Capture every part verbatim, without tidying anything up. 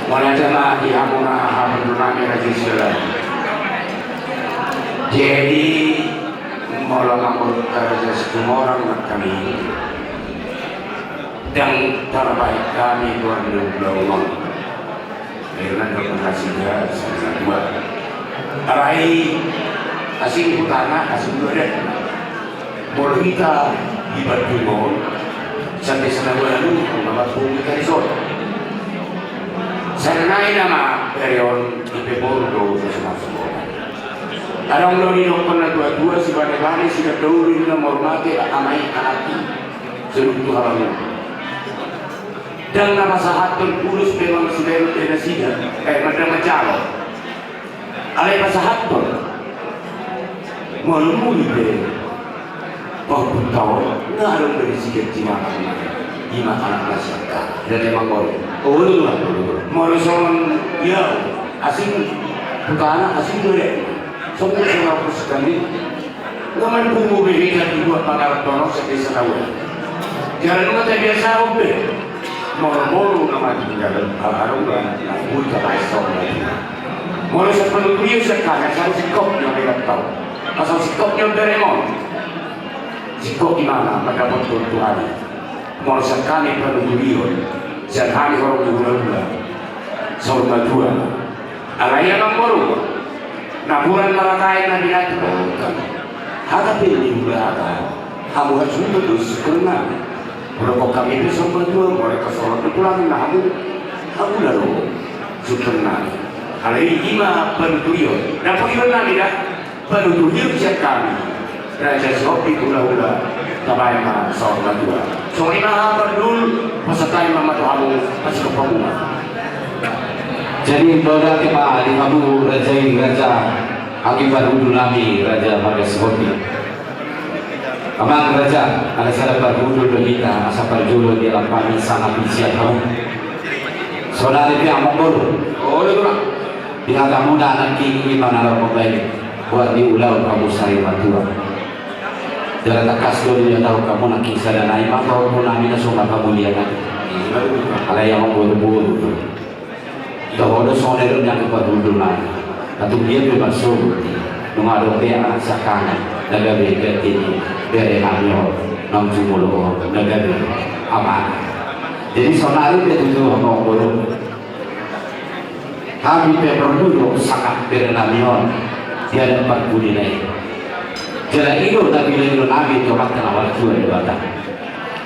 Mauliate ma di hamuna, hamu nami raja Sihombing. Jadi molo mangurut raja Situmorang ma hami, ndang tarbahen hami boan ni ulaon on. Akhirna ndang berhasil ya, sama dua. Alai asing hutana, asing dua deh. Molo hita di Bandung on, sampe sana baru, mama pun kita di son. Sana nai nama, dari on, di pebor do, sama semua. Adong do ni dokon na dua-dua, si bane-bane, si kedulu, ni nama rumah, ke amai, anak, seluruh Tuhan. Ndang na pasahathon ulos pe manang sibaen pe nasida, eh, ndang manjalo. Alai pasahathon. Molo muli pe pahompu taon, nga adong be disi ganti mangan, ima anak na siangka. Jadi emang molo. Oh, lu lah. Molo songon, ya, asing, bukan asing dua deh. Songon, songon aku sekali. Nga mandumu be hita dibuat mangarap tolong sebagai senawa. Jalan nunga tabiasa on be. Molo-molo na mati di jalan, hal-hal ulang, na bui ka paes tong lagi. Molo siap penuturio siap kana, siap sikok yang lewat tau. Asal sikok yang beremon. Sikok di mana, mendapat keuntungan. Molo siap kami penuturio, siap kami orang di hula-hula. Saur matua. Alai amang boru, napuran maratae na binatang. Hata pe ni hula hata. Hamu hasuhuton do suhutonnami. Molo kok hami pe saur matua, molo kasolot do tulang na hamu. Hamu na do suhutonnami. Alai ima panuturio. Dapotion nami da. Panuturio sian hami. Raja Sihombing hula-hula, tabaen ma saur matua. Songon i ma hata dulu, pasahat hami ma tu hamu, pasikop hamu ma. Jadi, mauliate ma di hamu raja i, raja, anggi parhundul nami, raja marga Sihombing. Amang raja, ala sada parhundul do hita, asa parjolo dialap hami sangap sian hamu. Saonari pe amang boru. Olo, Tulang. Di hatamuna nangkin i ma na laho mambaen boan ni ulaon hamu sari matua. Jala tangkas do dihatahon hamu nangkin sada nai ma pahompu nami na so marhamulian. Alai amang boru-boru. Toho do songon i do nian tu parhundul nami. Tung dia pe marsogot i. Nunga adong be anak siangkangan na gabe ganti ni bere nami on. Naung jumolo on na gabe amang. Jadi saonari pe tutu amang boru. Hami pe porlu do sangap bere nami on di adat parpudi na i. Jala i do na pinadiloan nami tu Amanta na martua Debata.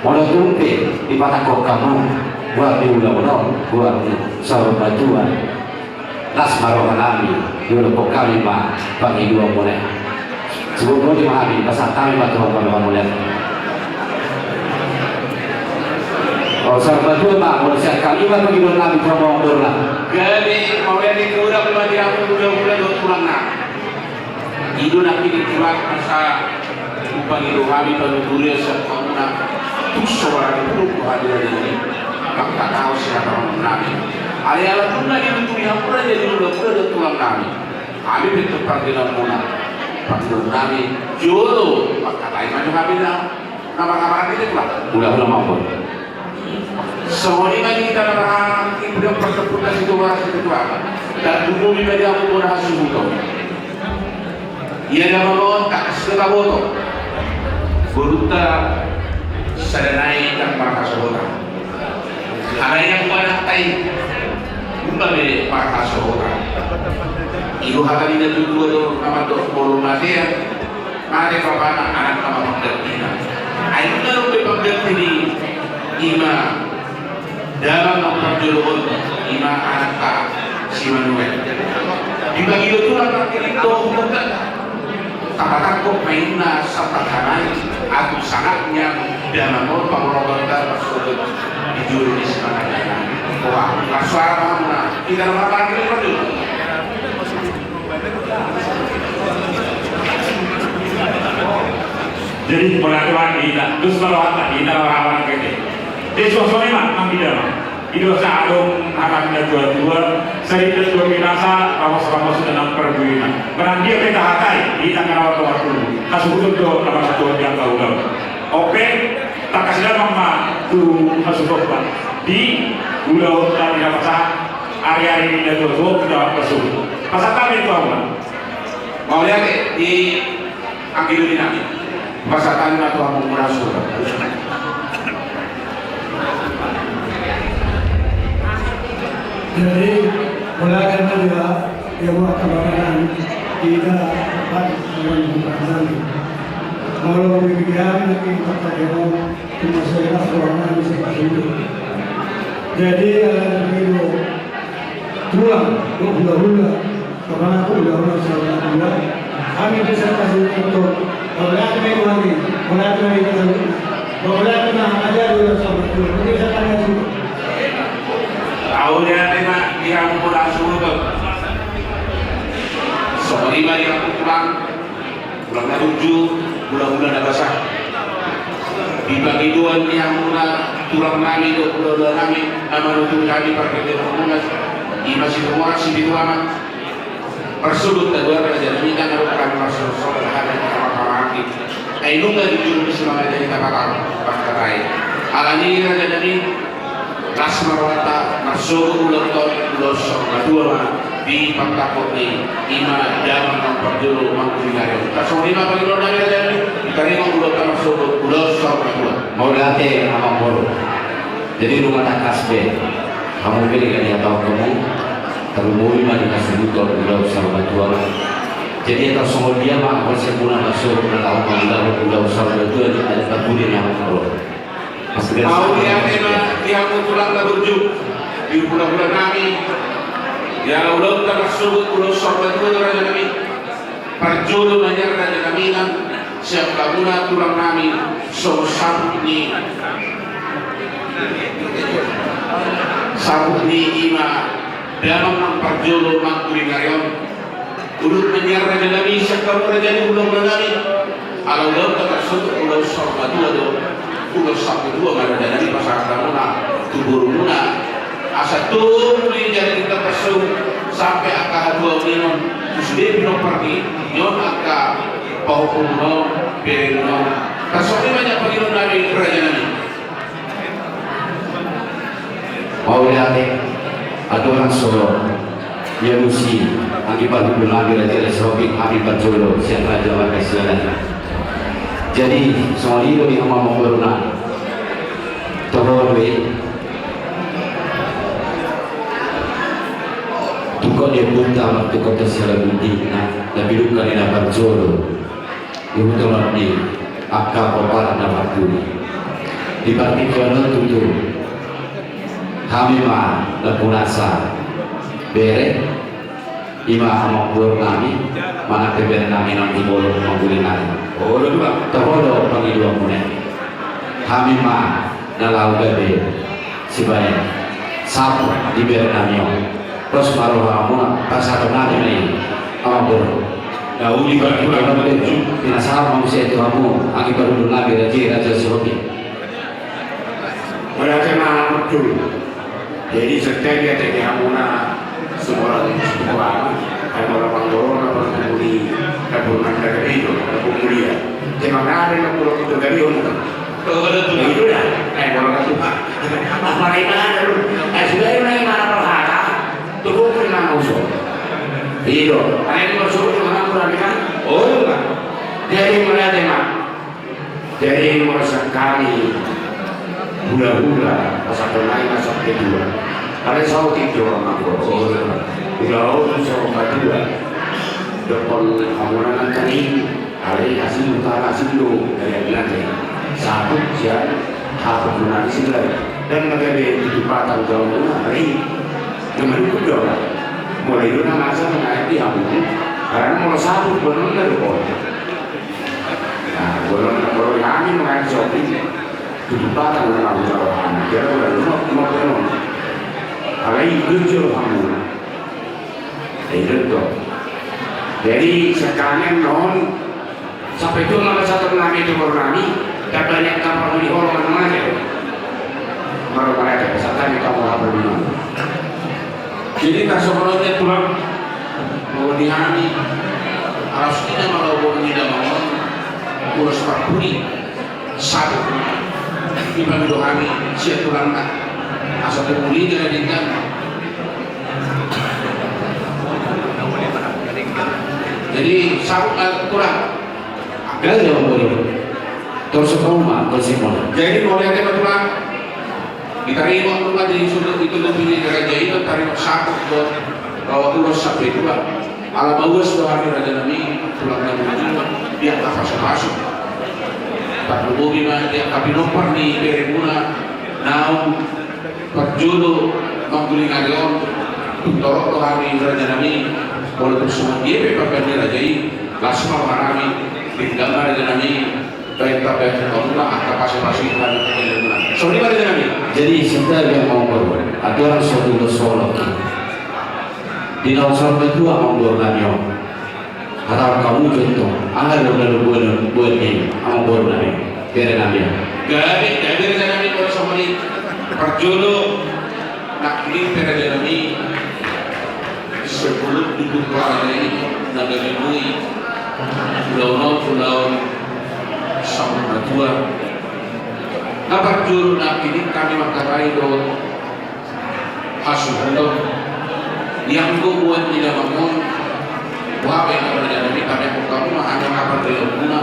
Molo tung pe dipatangkok hamu boan ni ulaon on, boan ni saur matua, las ma roha nami, diolopkon hami ma pangidoan muna i. Sebelum mau dimahami, pasahat hami ma tu hamu pangidoan muna i. O, saur matua ma, molo sian hami ma pangidoan nami tu hamu amang boru. Gabe mauliate godang ma di hamu hula-hula dohot tulang nami. I do nangkin tulang asa hupangido hami panuturio sian hamuna. Tung so barani buruk do hami na denggan i. Mangkatahon sian hamuna nami. Alai ala tung na dituturi hamuna jadi hula-hula dohot tulang nami. Hami pe tu parginaon muna. Parginaon nami jolo mangkatai ma jo hami na, na mangkatai ma jo hami. Hula-hula ma on. Songon i ma di hita na marhaha, i do pardapot na situa, situa. Tarlumobi ma di hamu bona hasuhuton. Ia damang on tangkas do taboto. Borunta sada nai ndang marhasohotan. Alai anggo anakta i nunga be marhasohotan. I do hata ni natuatua do na mandok molo mate, mate bapana, anakna ma panggantina. Ai nunga adong be pangganti ni i ma damang na parjolo on, i ma anakta si Manuel. Dibagi do tulang nangkin i dohot. Tapatangkok ma inna sampakana i, atung sangap nian damang on pangorotonta marsogot di jolo ni si Manuel. Wah, marsuara ma hamuna. Hita na marhaha parjolo. Jadi, molo ate wati hita, terus molo hata hita na marhaha parjolo. Jadi, suasana ma, mang hita ma. I do asa adong hata ni natuatua, sai natuatua pe nasa, ramos-ramos na nang parbuena. Manang dia pe tahatai, hita na martua-tua. Hasuhuton do na martua di angka ulaon. Oke, tangkas damang ma tu hasuhuton. Di ulaon tadi na pasahat. Ari-ari ni na tuatua, kita pasu. Pasahat hami tu hamu. Mauliate di anggi doli nami. Pasahat hami ma tu hamu muna sura. Jadi, mauliate ma dia, dia buat kabarangan, tidak dapat orang bukan lagi. Kalau demikian, kita pakai. Jadi, ala ni i do tulang, do hulahula, apala hulahula saur matua. Hami pe sahali nangkin, mauliate ma i tu hami, mauliate ma i tu hami, mauliate ma i tu hami, mauliate ma i tu hami. Mauliate ma di hamu muna sura. Songon i ma di hamu tulang. Tulang na burju, hulahula na basa. Di pangidoan ni hamuna tulang nami dohot hulahula nami, na manuturi hami parkirdeon muna, i ma Situmorang Sipitu Ama. Marsogot ma tutu raja nami, nunga adong hami marsogot-sogot, hami na marhahamaranggi. Ai nunga dijujur ni si mangajari tapatang pangkatai. Ala ni i raja nami, las ma rohanta, marsogot ulaonta on, ulaon saur matua ma di pangkapot ni i ma damang na parjolo mangguling ari on. Tarsongon i ma pangidoan nami raja nami, taringot ulaonta marsogot, ulaon saur matua. Mauliate amangboru. Jadi nunga tangkas be hamu be di hataon hamu, tarlumobi ma di hasuhuton ulaon saur matua. Jadi tarsongon dia ma konsepmuna marsogot na laho mangulahon ulaon saur matua di adat parpudi ni amangboru. Mauliate ma di hamu tulang na burju, di hulahula nami. Jala ulaonta marsogot ulaon saur matua do raja nami. Parjolo ma nian raja nami nang sian hamuna tulang nami songon saput ni, saput ni i ma damang nang parjolo mangguling ari on. Udut ma nian raja nami sian hamu raja ni hulahula nami. Ala ulaonta marsogot ulaon saur matua do, ulaon saur matua ma raja nami pasahat hamuna tu borumuna. Asa tung di jari kita pasu sampe angka hatuaon i on, tu sude pinompar ni on angka pahompu muna on, bere muna on. Tarsongon i ma nian pangidoan nami raja nami. Mauliate, andorang so dialusi anggi parhundul nami raja i, so hami parjolo sian raja marga Silaban. Jadi songon i do di hamu amangboru nami. Toho do i. Tungkot ni ompunta martungkothon sialagundi na, na pinungka ni na parjolo. Di huta on di angka pomparan na marpudi. Di partingkian on tutu hami ma nampunasa bere, i ma amangboru nami, manang pe bere nami na di bolon mangguling ari. Toho do pangidoanmuna i. Hami ma na laho gabe sibaen saput di bere nami on. Ros ma rohamuna, pasahaton nami ma i amangboru. Na uli parhundul nami. Pinasahat ma muse tu hamu anggi parhundul nami raja i, raja Sihombing. Mauliate ma parhundul. Jadi santap ma tege hamuna. Sumorang sumorang. Ai molo manggorona parhundul i, na burna na gabe i do na burna mulia. Tema na ada na burna tu gabe on. Itu dah. Ai molo na tu. Apa lagi mana tu? Ai sudah i ma na parhata. Tubuh kena musuh. I do. Ai molo suruh mana kurang kan? Oh, jadi mauliate ma. Jadi molo sahali hulahula pasahaton nai ma sahat tu dua. Alai saotik do amangboru. Ulaon saur matua. Dohon hamuna nangkin i. Alai asing do, asing do. Dari nanti saput sian haput muna di sini lagi. Dan na gabe tutu patang jauh muna. Alai na manukun do. Mulai do na masa mengaji hamu. Karena molo saput benar do. Nah, bolon, bolon hami mangan sopi. Tutu patang na laho jalo hami. Jalo na laho, laho, laho. Alai jujur hamu. Itu tuh. Jadi sekarang non sampai tu maka satu nami tu baru nami. Dan banyak kapal di orang mana aja. Baru mereka pesan tadi kamu apa di mana? Jadi tarsongon on tulang, molo di hami, alas ni na molo boru ni damang on, ulos parpudi, saput, dipangido hami sian tulangna, asa tumuli jala denggan. Jadi, sabuk, eh, tulang. Gabe, Amang Boru. Torus hamu ma, torus hamu ma. Jadi, mauliate ma, tulang. Ditaringot ma di sudut itu lebih di gereja itu, taringot sabuk, bahwa ulos sampai tua. Ala mauas do hami, raja nami, tulang nami, di angka pasupasu. Tarlumobi ma di angka pinompar ni beremuna naung parjolo mangguling ari on. Tung torop do hami, raja nami, walaupun songon dia pe panggan ni raja i, las ma roha nami. Denggan ma, raja nami, baen tambahen hamuna angka pasupasu i tu hami, raja nami. Songon i ma, raja nami. Jadi, santabi, Amang Boru, aturan so tulos holong i. Di naung saur matua, Amang Boru nami, on. Hatahon hamu jo tong, aha do na boan, boan ni, Amang Boru nami, bere nami. Gabe, gabe, raja nami, molo songon i. Parjolo, nangkin pe, raja nami, sebelum duduk raja i, na gabe boi ulaon on, ulaon saur matua. Na parjolo nangkin i hami mangkatai dohot hasuhuton. Ianggo boan ni damang on, boha pe, raja nami, tabeanghon hamu ma hami angka pardalanmuna.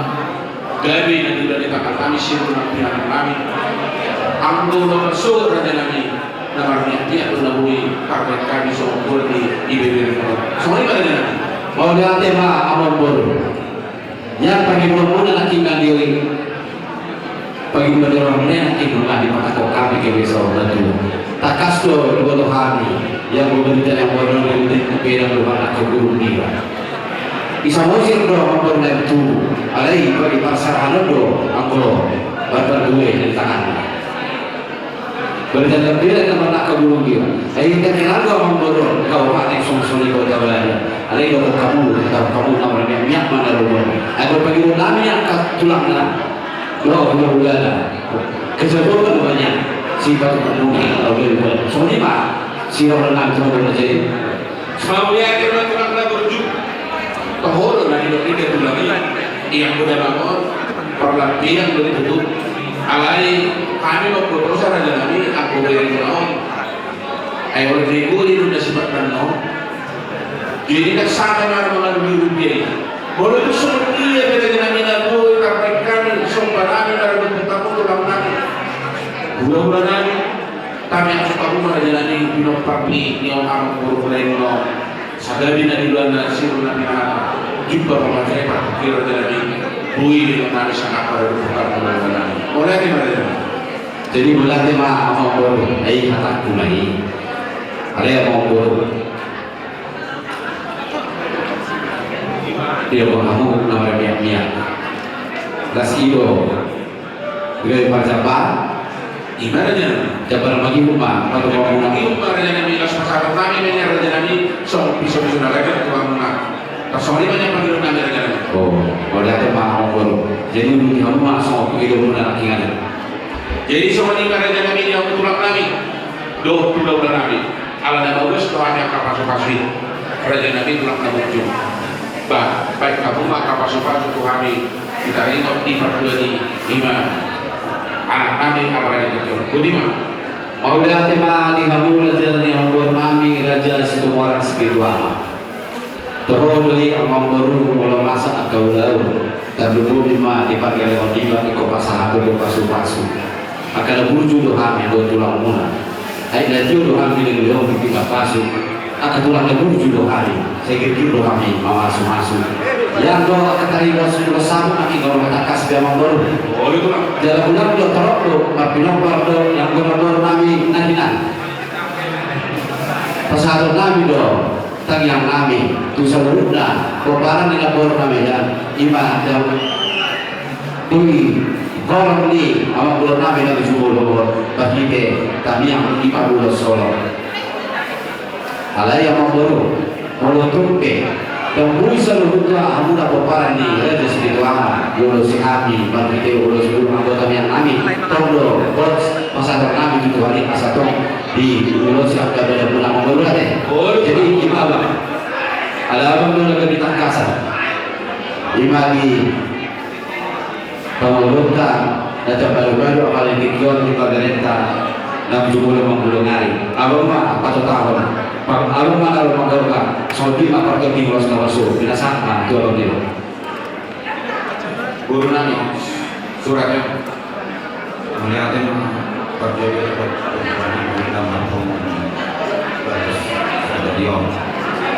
Gabe na niula ni tangan nami, siru nang pinahan nami. Anggo na marsogot, raja nami, na marmiakmiak do na boi tarbaen hami songon boan ni ibebere on. Songon i ma, raja nami. Mauliate ma, Amang Boru. Ia, pangidoanmuna nangkin nangkin i. Pangidoan ni roha nangkin nunga dipatangkok hami gabe saur matua. Tangkas do diboto hami, ia, anggo berita ni amang boru on, berita ni pedang do, Amang, angka guru nira. Isa mosir do, Amang Boru, na tubu. Alai bagi parserahan do anggo barbarbue di tangan. Berita ni pedang nama na angka guru nira. Ai hita kenan do, Amang Boru, kabupaten songon i, Kota Batam. Alai dohot hamu, dohot hamu na marmiakmiak ma na rumah. Ai dohot pangidoan nami angka tulangna. Dohot hulahulana. Kejagoan namanya. Sipatupaonmuna na hulahula. Songon i ma siroha nami tu hamu, raja i. Mauliate ma, tulang na burju. Toho do na nidok ni tulang i. Ia, anggo damang on, parlampian do ditutup. Alai hami mambotosa, raja nami, anggo bere on. Ai olo, bere i do na sipatna on. Jadi, ndang sala ma na mangalului rupia i. Molo tung songon dia pe, raja nami, na boi tarbaen hami somba nami, marhite tulang nami, hulahula nami, hami angka hamu ma, raja nami, pinompar ni, ni on, amang boru, hulahula on. Sagabe na niula, siru na pinahan, jumpa pamatean, parpingkiran, raja nami. Boi do nami sangap, marhite tulang nami. Mauliate ma, raja nami. Jadi, mauliate ma, amang boru. Ai hatangku ma i. Ale, amang boru. Dia, amang, hamu na marmiakmiak. Las i do. Gabe parjambar. I ma, raja nami. Jambar mangihut ma, patupaonmuna. Mangihut ma, raja nami, las pasahaton nami ma nian, raja nami, songon pisopiso na raja tu hamuna. Songon i ma nian pangidoan nami, raja nami. O, mauliate ma, amang boru. Jadi, uduti hamu ma songon pangidoanmuna nangkiningan. Jadi, songon i ma, raja nami, di hamu tulang nami dohot hulahula nami. Ala na mauas do hami angka pasupasu i, raja nami, tulang na burju. Ba, baen hamu ma angka pasupasu tu hami, ditaringot di pardua ni, i ma anak nami, apala di tutu. Boti ma. Mauliate ma di hamu, raja ni amang boru nami, Raja Situmorang Sipituama. Toho do i, amang boru, molo masa angka ulaon, tarlumobi ma di pargellengon niba ingkon pasahaton do pasupasu. Angka na burju do hami, anggo tulangmuna. Ai na tio do hami dilehon di tingki pasu. Angka tulang na burju do hami, sai girgir do hami mamasumasu. Ia, anggo angka taringot, ulos sabuk nangkin, olo, tangkas be, amang boru. Jala unang do, torop do, marpinompar do, ia, anggo amang boru nami na hinan. Pasahaton nami do tangiang nami tu saluhutna pomparan ni namboru nami, ia, i ma, ia, tu horong ni amang boru nami na di jumolo, marhite tangiang i ma ulos holong. Alai, amang boru, molo tung pe ndang boi saluhutna hamuna pomparan ni Raja Sipituama diulosi hami marhite ulos, ulos tangiang nami, tong do hot pasahaton nami tu Tuhan i asa tong diulosi angka badanmuna, amang boru, ate. Jadi, i ma, abang. Ala abang do na gabe tangkasan. I ma di pangolunta na tambalubalu, apala di tingki on, di margareta. Nang jumolo mangulangari, abang ma patotahon, abang ma na ro manggorga, songon dia ma partingkian ulos na baso, pinasahat ma tu abang dia. Boru nami, suratna. Mauliate ma, parjolo.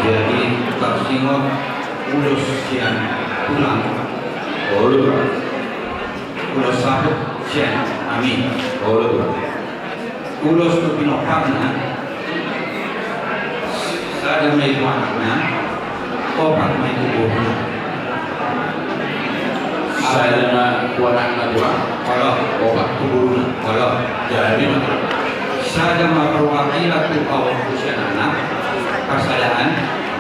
Jadi, tarsingot ulos sian tulang. Olo. Ulos saput sian hami. Olo. Ulos tu pinomparna, sada ma i tu anakna, opat ma i tu boruna. Sada ma tu anakna, dua. Olo. Opat tu boruna. Olo. Jadi ma. Sada ma perwakilan tu pahompu sian anak, parsadaan.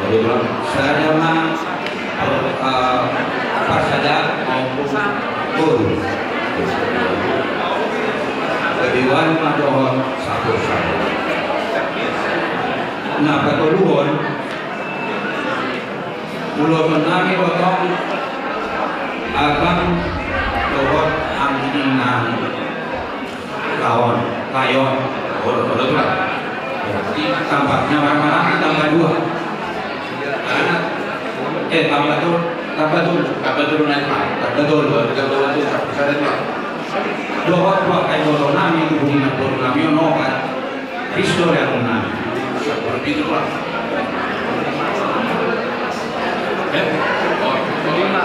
Olo. Sada ma Eh, parsadaan maupun boru. Gabe ualu ma dohot sapur-sapur. Na patoluhon, uloson nami do tong abang dohot anggi ni inang. Laon, layon. Olo, olo, tulang. Berarti tambahna marmarang tambah dua. Anak, eh, tambah tolu, tambah tolu. Tambah tolu, naik, Pak. Tambah tolu, tambah tolu, tambah tolu. Dohot, Pak, ai boru nami, tu budi na boru nami, ono, Pak. Pistol yang mana? Sapuluh pitu, Pak. Eh? Oh, lima.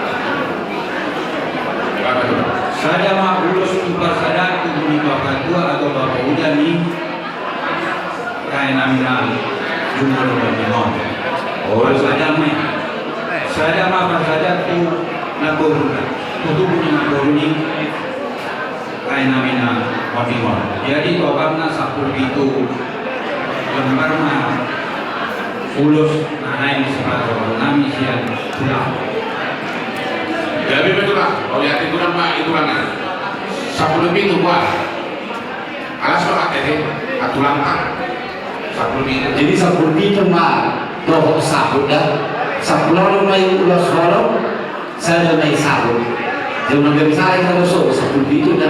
Sada ma ulos tu parsadaan tu buni bapatua atau bapauda ni raja nami na jumolo na jumolo. Oh, sada ma. Sada ma parsadaan tu namboru. Tu tubu ni namboru ni. Raja nami na martingol. Jadi totalna sampulu pitu lembar ma ulos na naeng sipatorang nami sian tulang. Jadi betul lah, mau lihat itu nama itu mana? Sampulu pitu buah. Alas kok A T V, atulang tak. Sampulu pitu. Jadi sampulu pitu ma dohot saput da. Sampulu onom ma i ulos holong. Sada ma i saput. Jadi na gabe sada i na dohot sampulu pitu da.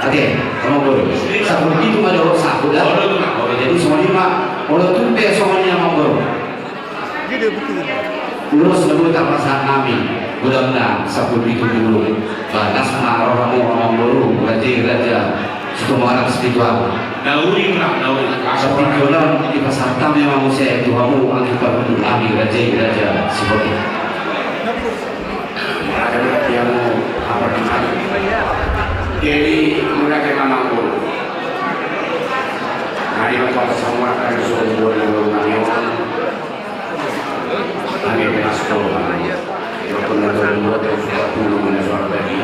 Oke, sama boru. Sampulu pitu ma dohot saput da. Oke, jadi songon i ma. Olo, tung pe songon i ma boru. Ulos na boi tarpasahat nami, godangna sampulu pitu pulu. Bagas ma rohamu amangboru, raja i raja Sitomarang Situan. Na uli ma, na uli. Sampulu pitu on dipasahat hami ma muse tu hamu anggi parhundul nami raja i raja Sihotang. Jadi mulai ke amangboru. Nari ma tu atas semua kami suruh buat yang belum nami orang. Kami penas kau. Yang pernah terbuat yang sudah puluh mana suara tadi.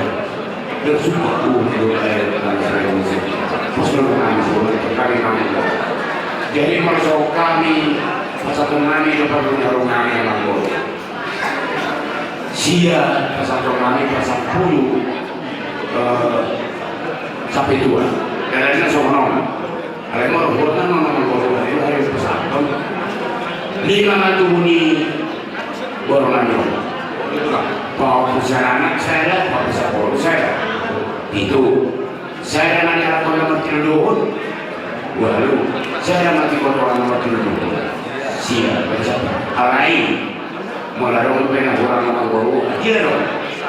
Dan sudah puluh dua kali dengan saya musik. Pas belum kami semua kami kami. Jadi masuk kami pasal kami dapat punya rumah yang mampu. Sia pasahaton nami pasampulu, eh, sampe dua. Dalilna songon on. Alai molo huhut nang nang nang boru nami, ayo pasahaton. Lima ma tubu ni boru nami on. Pahompu sian anak sada, pahompu sian boru sada. Pitu. Sada ma di halak on na martilodohon. Ualu. Sada ma di kotoran na martilodohon. Sia. Alai. Molo adong pe na hurang na manggoro. Dia do.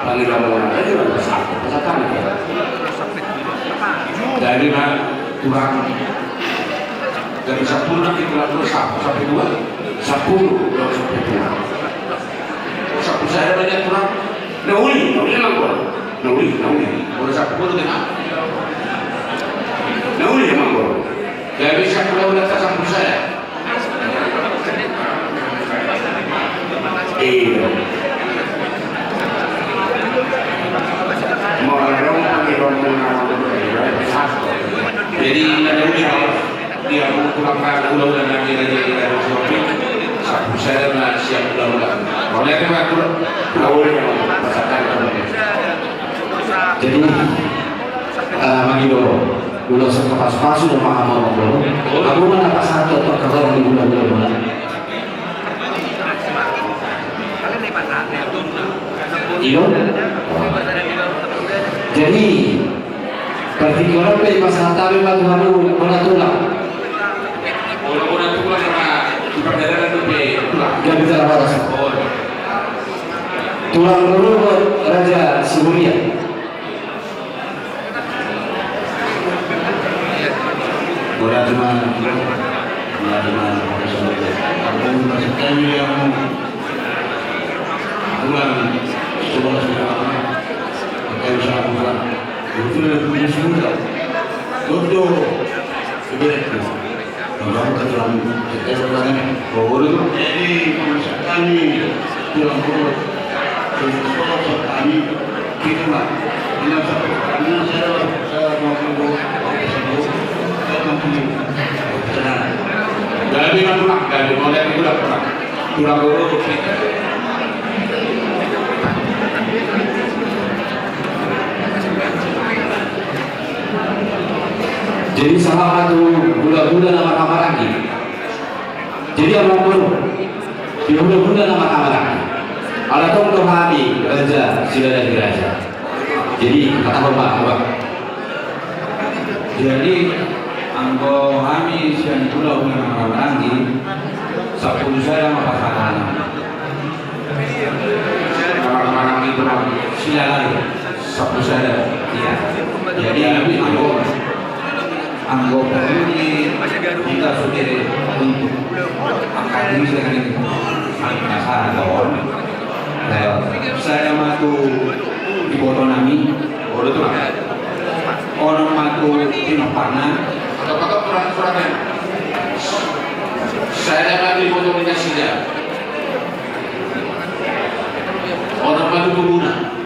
Pangido muna. Dia do. Satu. Satu. Jadi na tulang. Jadi sampulu na tulang tu sampulu. Sampulu. Sampulu. Sampulu. Sampulu sada banyak tulang. Na uli, na uli manggoro. Na uli, na uli. Molo sampulu na. Na uli manggoro. Jadi sampulu na sampulu sada. Iya. Molo adong pangido muna. Jadi na uli. Dia mengulangkan ula-ula nami raja i raja Sihotang. Sampulu sada na siap ula-ula. Mauliate ma tulang. Mauliate ma. Jadi, eh, mangido ulos pasu-pasu do ma hamu manggoro. Ahu ma na pasahat tu parhorong ni ula-ula. Iyo. Jadi, partingkian Dope, pasahat hami ma tu hamu bona tulang. Bona, bona tulang ma, di pardalanan dope tulang. Gabe jala horas. Oh. Tulang Rorobot Raja Siburian. Bona tulang, bona tulang, bona tulang. Aku masih kami yang tulang, semua sudah lama. Kami sama tulang. Itu yang punya semua. Bodo. Sebenarnya. Jadi, pemirsa kami, tulang Rorobot, pemirsa kami, kita, Pak. Ini satu, ini saya, saya mau tunggu, saya mau tunggu, saya mau tunggu. Jadi, kan, Pak, jadi, mau lihat itu, Pak. Tulang Rorobot. Jadi, sahat ma tu hulahula na marhahamaranggi. Jadi, amangboru, di hulahula na marhahamaranggi, ala tong do hami raja, silalahi raja. Jadi, hatahon ma, Abang. Jadi, anggo hami sian hulahula na marhahamaranggi, sampulu sada ma pasahaton. Marhahamaranggi, Tulang. Silalahi. Sampulu sada. Iya. Jadi, anggo, anggo porlu di hita sude untuk angka diri dengan ini. Angka sada on. Eh, sada ma tu iboto nami. Onom ma tu pinompar nami. Sada ma tu iboto ni nasida. Onom ma tu tubuna.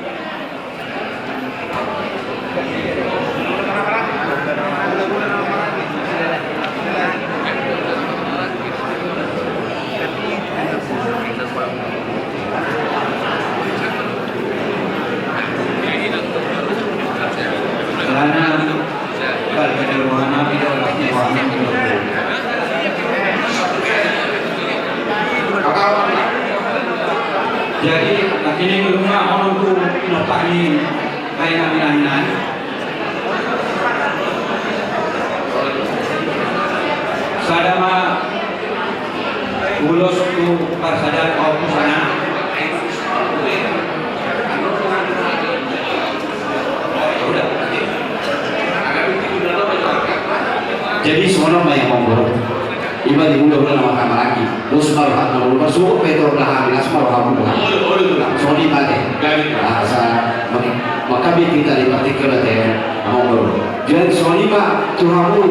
Karena Jadi, na ini rumah orang tu nampak ni, kayak nami nami nami. Sada ma ulos tu parsadaan au tu sana. Jadi songon on ma i, amangboru. Ima di hulahula na marhahamaranggi. Dos ma roham, amangboru, marsogot pe torop na hami, las ma roham. Songon i ma ate. Asa mangkambing hita di partingkian ate, amangboru. Jadi songon i ma tu hamu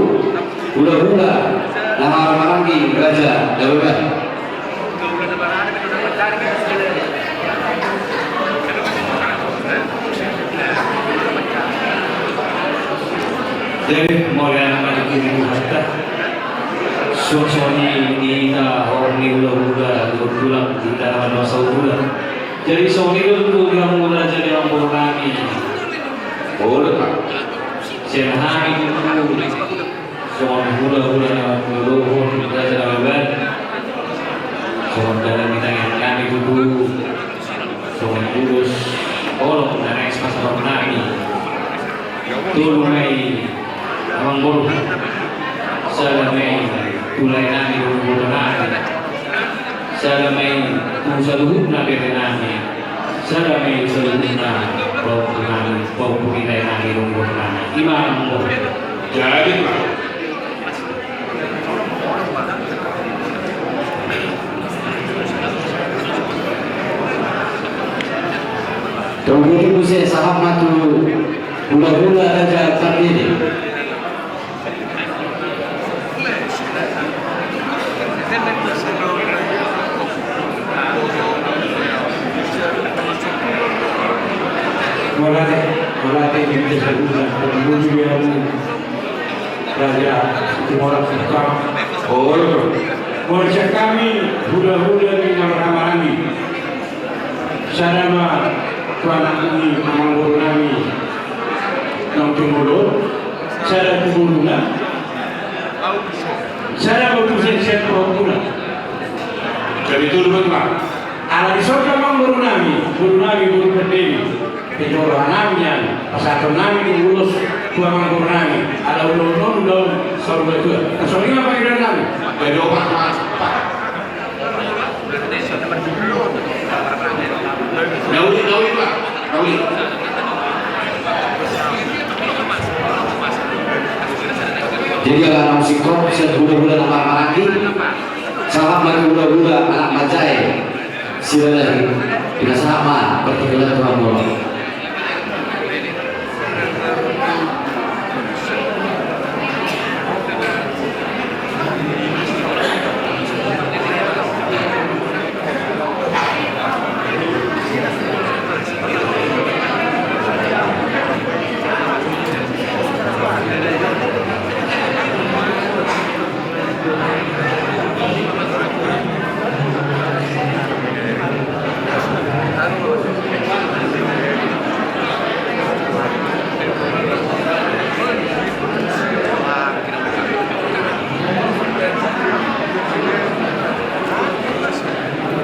hulahula na marhahamaranggi, Raja Daweban. Jadi, mauliate ma di Tuhanta. Suang songon i di hita horong ni hulahula, di tulang, di hita na masa hulahula. Jadi, songon i do tu di hamu raja, di amangboru nami. Olo, Pak. Sian hami tu songon hulahula na mangulahon Raja Daweban. Songon dalan ni tangiang nami tutu. Songon ulos holong na naeng sipasahaton nami. Tolu ma i, amangboru. Sada ma i tu lae nami dohot iboto nami. Sada ma i tu saluhutna bere nami. Sada ma i tu saluhutna pahompu nami, pahompu ni lae nami dohot iboto nami. Ima, amangboru. Jadi, Tong i muse sahat ma tu hulahula Raja Pardede. Mauliate, mauliate, mauliate, mauliate. Raja Situmorang Sukam. Olo. Molo sian hami hulahula ni na marhahamaranggi, sada ma tu anak ni amangboru nami naung jumolo, sada tu boruna, sada ma tu sian, sian pahompuna. Jadi tolu ma tulang. Ala dison do amangboru nami, boru nami, boru Pardede. Pe jolo hanami nian pasahaton nami tu ulos. Tua mangkurnami, ala ulaon on ulaon saur matua. Songon i ma pangidoan nami. Jadi opat ma. Nauli, nauli, Pak. Nauli. Jadi ala naung singkop sian hulahula na marhahamaranggi, sahat ma tu hulahula anak manjae Silalahi, pinasahat ma partingkian tu hamuna.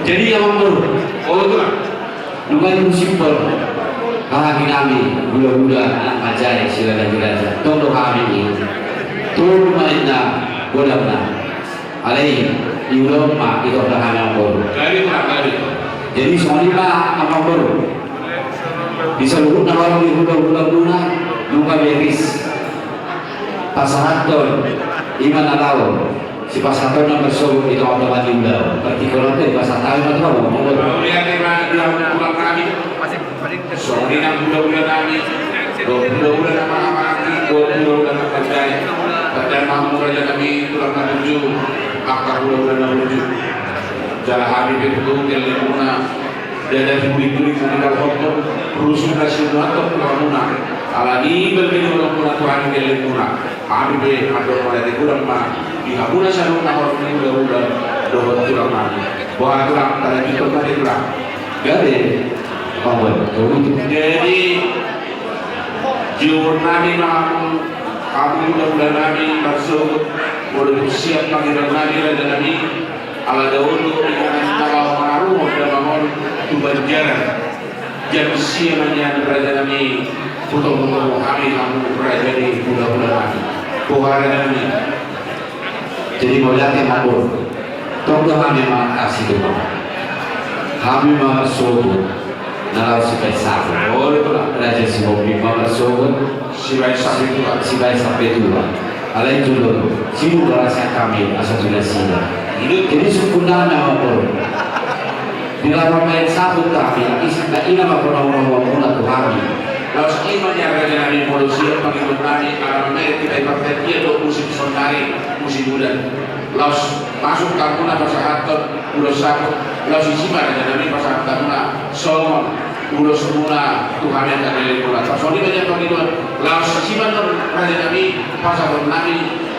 Jadi amang boru, oh, itu lah. Nunga dimusiphon haha ni nami hulahula anak manjae Silalahi Raja. Tong do hami i. Tolu ma inna godangna. Alai i ulaon ma i tong do hami amang boru. Jadi, Pak, jadi. Jadi songon i ma amang boru. Di saluhutna horong ni hulahulamuna nunga beris. Pasahathon i ma na laho. Sipasahatonna marsogot di tongatonga ni ulaon. Partingkian on pe dipasahat hami ma tu hamu. Mauliate ma di hamu tulang nami. Songon i nang hulahula nami. Dohot hulahula na marhahamaranggi, dohot hulahula na manjae. Pardalanan hamu raja nami tulang na burju. Angka hulahula na burju. Jala hami pe tutu gellengmuna. Ndada di guling-guling na nidalhonon, rusun na sinuathon tu hamuna. Alani i balga ni holongmuna tu hami gellengmuna. Hami pe mandok mauliate godang ma di hamuna saluhutna horong ni hulahula dohot tulang nami. Boha tulang, talanjuthon ma di tulang. Gabe. Jadi, jumpa nami ma hamu, hamu hulahula nami marsogot, molo tung siap pangidoan nami raja nami. Ala dao do inganan na laho manaruhon damang on tu banjaran. Jam sia ma nian raja nami, hutomutomu hami hamu raja ni hulahula nami. Boha raja nami. Jadi mauliate ma amang boru. Tong do hami ma asi tu hamu. Hami ma marsogot. Na laho sibaen saput. Olo, Tulang. Raja Sihombing ma marsogot. Sibaen sampe tua. Sibaen sampe tua. Alai jolo, sidung do rasa hami asa tu nasida. Jadi sungkunna ma amang boru. Di laho mambaen saput hami, isi na ina ma pona ulaonmuna tu hami. Laos i ma nian raja nami molo siap pangidoan nami, ala mamereng hita i partandian do musim saonari, musim udan. Laos masuk hamuna pasahathon ulos saput, laos isi ma raja nami pasahat hamuna songon ulosmuna tu hami angka gellengmuna. Songon i ma nian pangidoan, laos isi ma annon raja nami pasahaton nami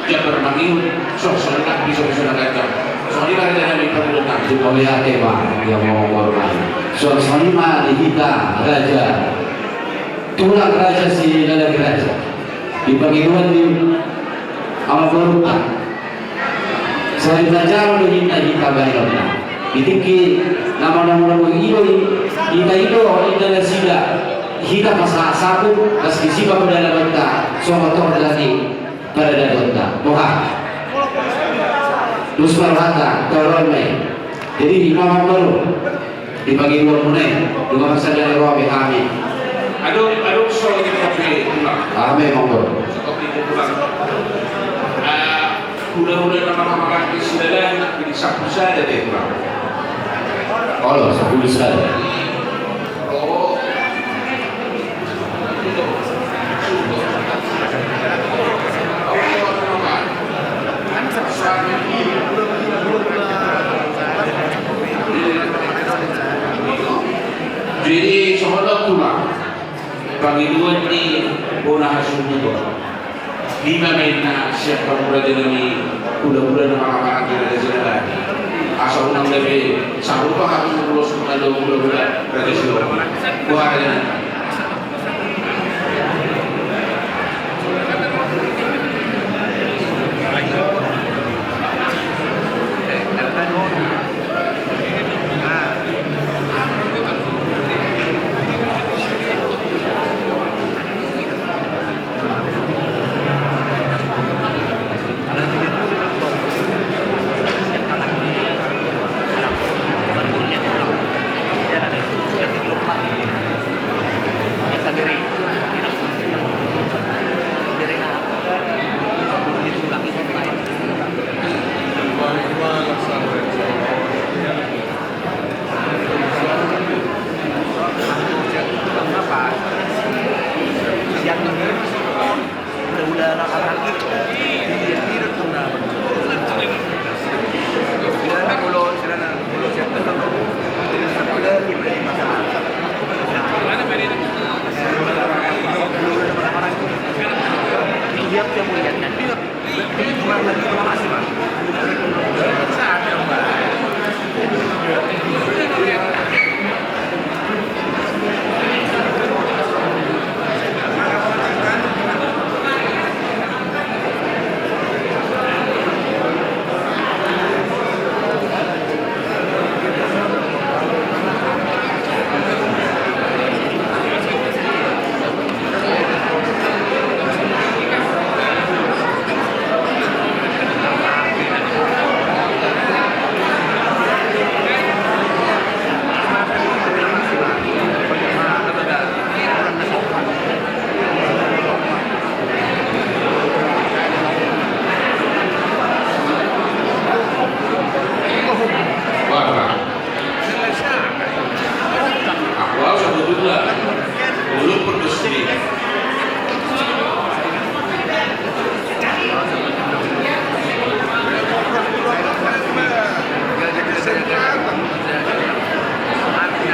jambar mangihut, songon i nang pisopiso na ganjang. Songon i ma raja nami pangidoan nami. Mauliate ma di hamu amang boru nami. Songon i ma di hita raja, tulang raja Silalahi Raja. Di pangidoan ni amang boru, sai manjalo do hita, hita baenonna. Di tingki na manamonamon i do hita i do, inna nasida, hita pasahat saput, laos disi ma pardalanan on ta, songon tordalani pardalanan on ta. Boha? Dos ma rohanta, torop ma i. Jadi i ma amang boru. Di pangidoanmuna i, nunga marsada ni roha be hami. Adong, adong so di kafe, Tulang. Ame, amang boru. Stop di, Tulang. Ah, hulahula na marhahamaranggi Silalahi, di sampulu sada be, Tulang. Olo, sampulu sada. Oh. Jadi songon on, Tulang, pangidoan ni bona hasuhuton. Ima ma inna sian hamu raja nami, hulahula na marhahamaranggi raja Silalahi. Asa unang gabe sarupa hami ulos na do hulahula raja Silalahi. Boha raja nami.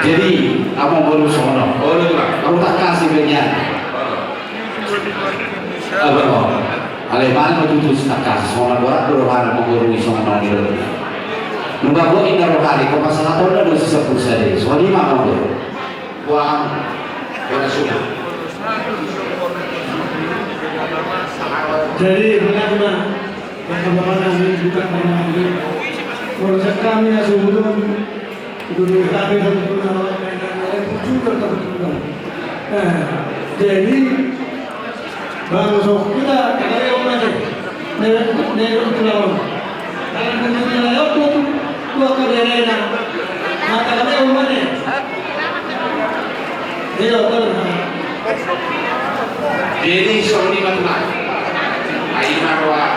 Jadi, amangboru songon on. Olo, Tulang. Ahu tangkas i bagian. Olo. Olo. Alai manang ma tutu tangkas, songon na borat do rohana amangboru i songon on i do. Nunga boi na rohana i, pasahaton na do sisampur sada i. Songon i ma amangboru. Wah, wah sudah. Jadi, benar, Bang. Bagaimana ini bukan main-main. Proses kami ya sebelum dulu kami satu pun awal main-main, eh, bujur dan terbuka. Nah, jadi, Bang, so kita, kita lihat aja. Nih, nih, kita lawan. Kalau begitu, kita lawan tuh, tuh, tuh, ke daerah. Mata kami rumah nih. Iya, betul. Jadi, songon i ma, Tulang. Ai ma roha,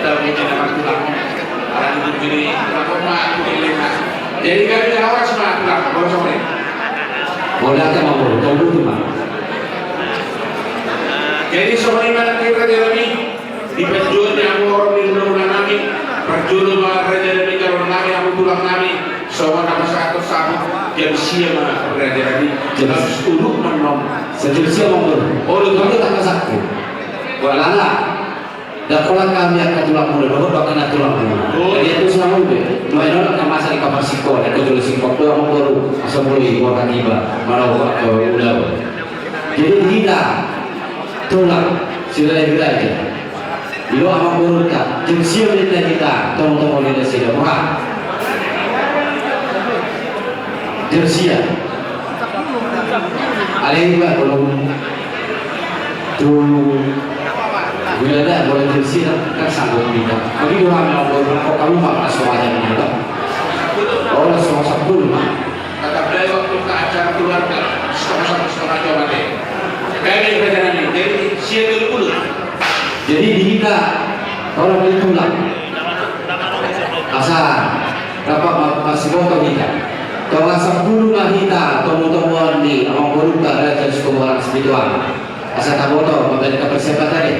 tahu jadi nama Tulang. Orang itu jadi, Tulang, ma, Tulang. Jadi, kami lawas ma, Tulang. Bolos, songon i. Bolas, ya, mau, mau, mau, mau. Jadi, songon i ma, Tulang, jadi kami. Di panjouon ni amang boru ni hulahula nami, parjolo ma raja nami, jalo nami, amang tulang nami, songon na pasahathon saut, jam sia ma raja nami, jam sia. Jam sia ma, amang boru. Olo, tulang. Olo, tangkas saut. Bolas na. Ndang holan hami angka tulangmuna, dohot do angka na tulangmuna. Olo. Jadi, atu sama ube. Nuaeng on angka masa di kabar singkop, angka jolo singkop do, amang boru, asa mulai, buat akibat, mana buat kau udah. Jadi, hita, tulang, Silalahi Raja. Didok amang borunta, jam sia ma ninna hita, tong-tong ninna nasida, boha? Jam sia. Alai iba, tolong. Tu. Bila da, bola jam sia, kan sanggup hita. Bagi dua hami amang boru, kok kamu makan setengah jam ini, Bang? Oh, setengah sepuluh, Bang. Tatap bae waktu ke acara keluarga, setengah satu, setengah dua mate. Kami raja nami, jadi sia tolu pulu. Jadi di hita, tolong ditulang. Asa, dapat ma-, masiboto hita. Tong sampulu ma hita, tomu-tomuan ni, amang borunta, raja Sitohang, Sitohang. Asa taboto, mambahen persiapan tadi.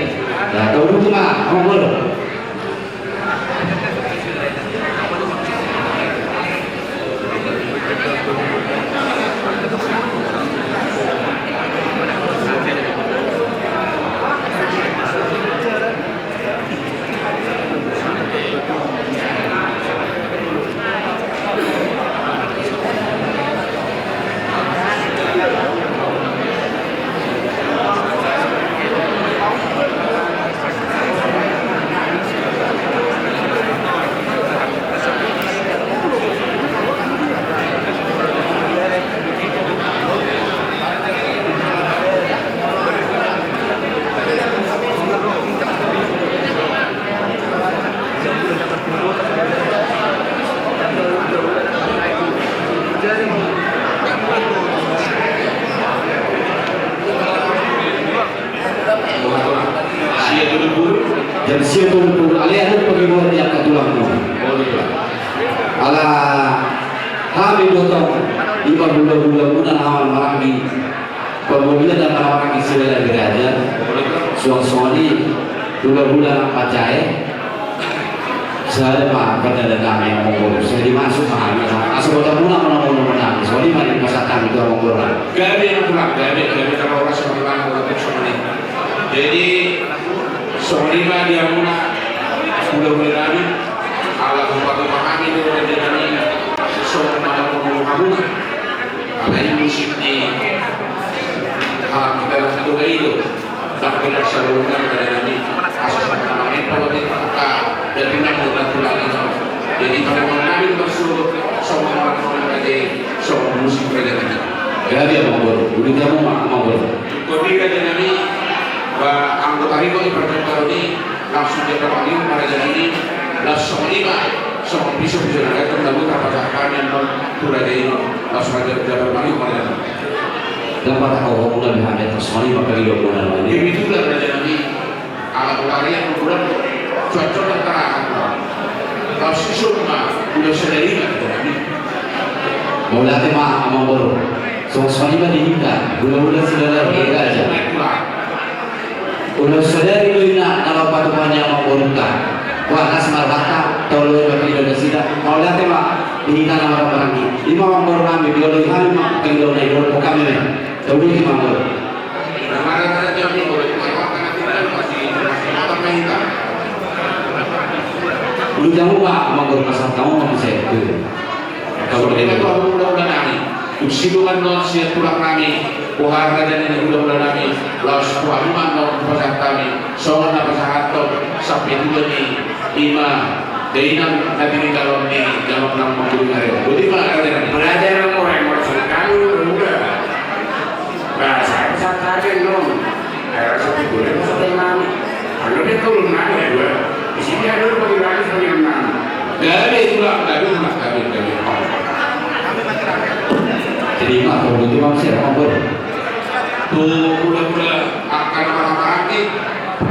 Ya, tolu tu ma, amang boru. Jam sia tolu pulu, alai adong pangidoan ni angka tulangmu. Ala hami do tong, ima hula-hulamuna na maranggi. Pamolian na maranggi Silalahi Raja, suang songon i, hula-hula na manjae, sada ma pardalanan nami amang boru, sai dimasuk ma hami, asa boto muna muna muna muna, songon i ma di pasahat nami tu amang boru. Gabe na tulang, gabe, gabe na horas ma tulang, horas songon i. Jadi, songon i ma di hamuna, hula-hula nami, ala hupatumpa hami do raja nami, songon i ma di hamuna. Alai musik ni halak hita na sadongan i do. Ndang pe na saluhutna raja nami. Asa songon i ma i pala di angka dapinang na tulang i. Jadi pamoruon nami do songon i ma raja i, songon musik raja nami. Gabe amang boru, uli jamu ma amang boru. Kopi raja nami, ba anggo taribo i parjolo i. Langsung dia dapat liu ma raja i, laos songon i ma, songon piso-piso na gabe na luka pada kami annon tu raja i, laos raja dapat liu ma raja i. Dapat kau hubungan dengan dia, songon i ma kali hubungan dengan dia. Kebetulan raja nami, ala pelarian bulan, cocok antara laos susun ma, udah sadari ma raja nami. Mauliate ma amang boru, songon i ma di hita, hula-hula Silalahi Raja. Ulos sadari do inna na laho patupa ni amang borunta. Wah, las ma rohanta, Tolu bagi dua nasida. Mauliate ma di hita na marhahamaranggi. Ima ma boru nami, dioloi hami ma, pengoloi na dioloi hami ma. Tolu ima boru. Ulu jamu ma, ma boru pasar tamu ma bisa itu. Songon i ma tu hamu hulahula nami, dung sidung annon sian tulang nami, boha raja ni hulahula nami, laos tu hamu ma annon hupasahat hami, songon na pasahathon sampe tua ni ima dainang na tininggalhon ni damang na mangkuling ari on. Boti ma raja nami. Raja nami, mora, mora songon hami hulahula. Ba, sai pasahat hami annon. Ai rasa pikulen rasa teh nami. Anu dia turun nami ya dua. Di sini ada lu bagi bagi sebagai nami. Gabe tulang, gabe tulang, gabe, gabe. Jadi mak kalau gitu mak siapa mak boru? Tu hulahula angka na marhahamaranggi.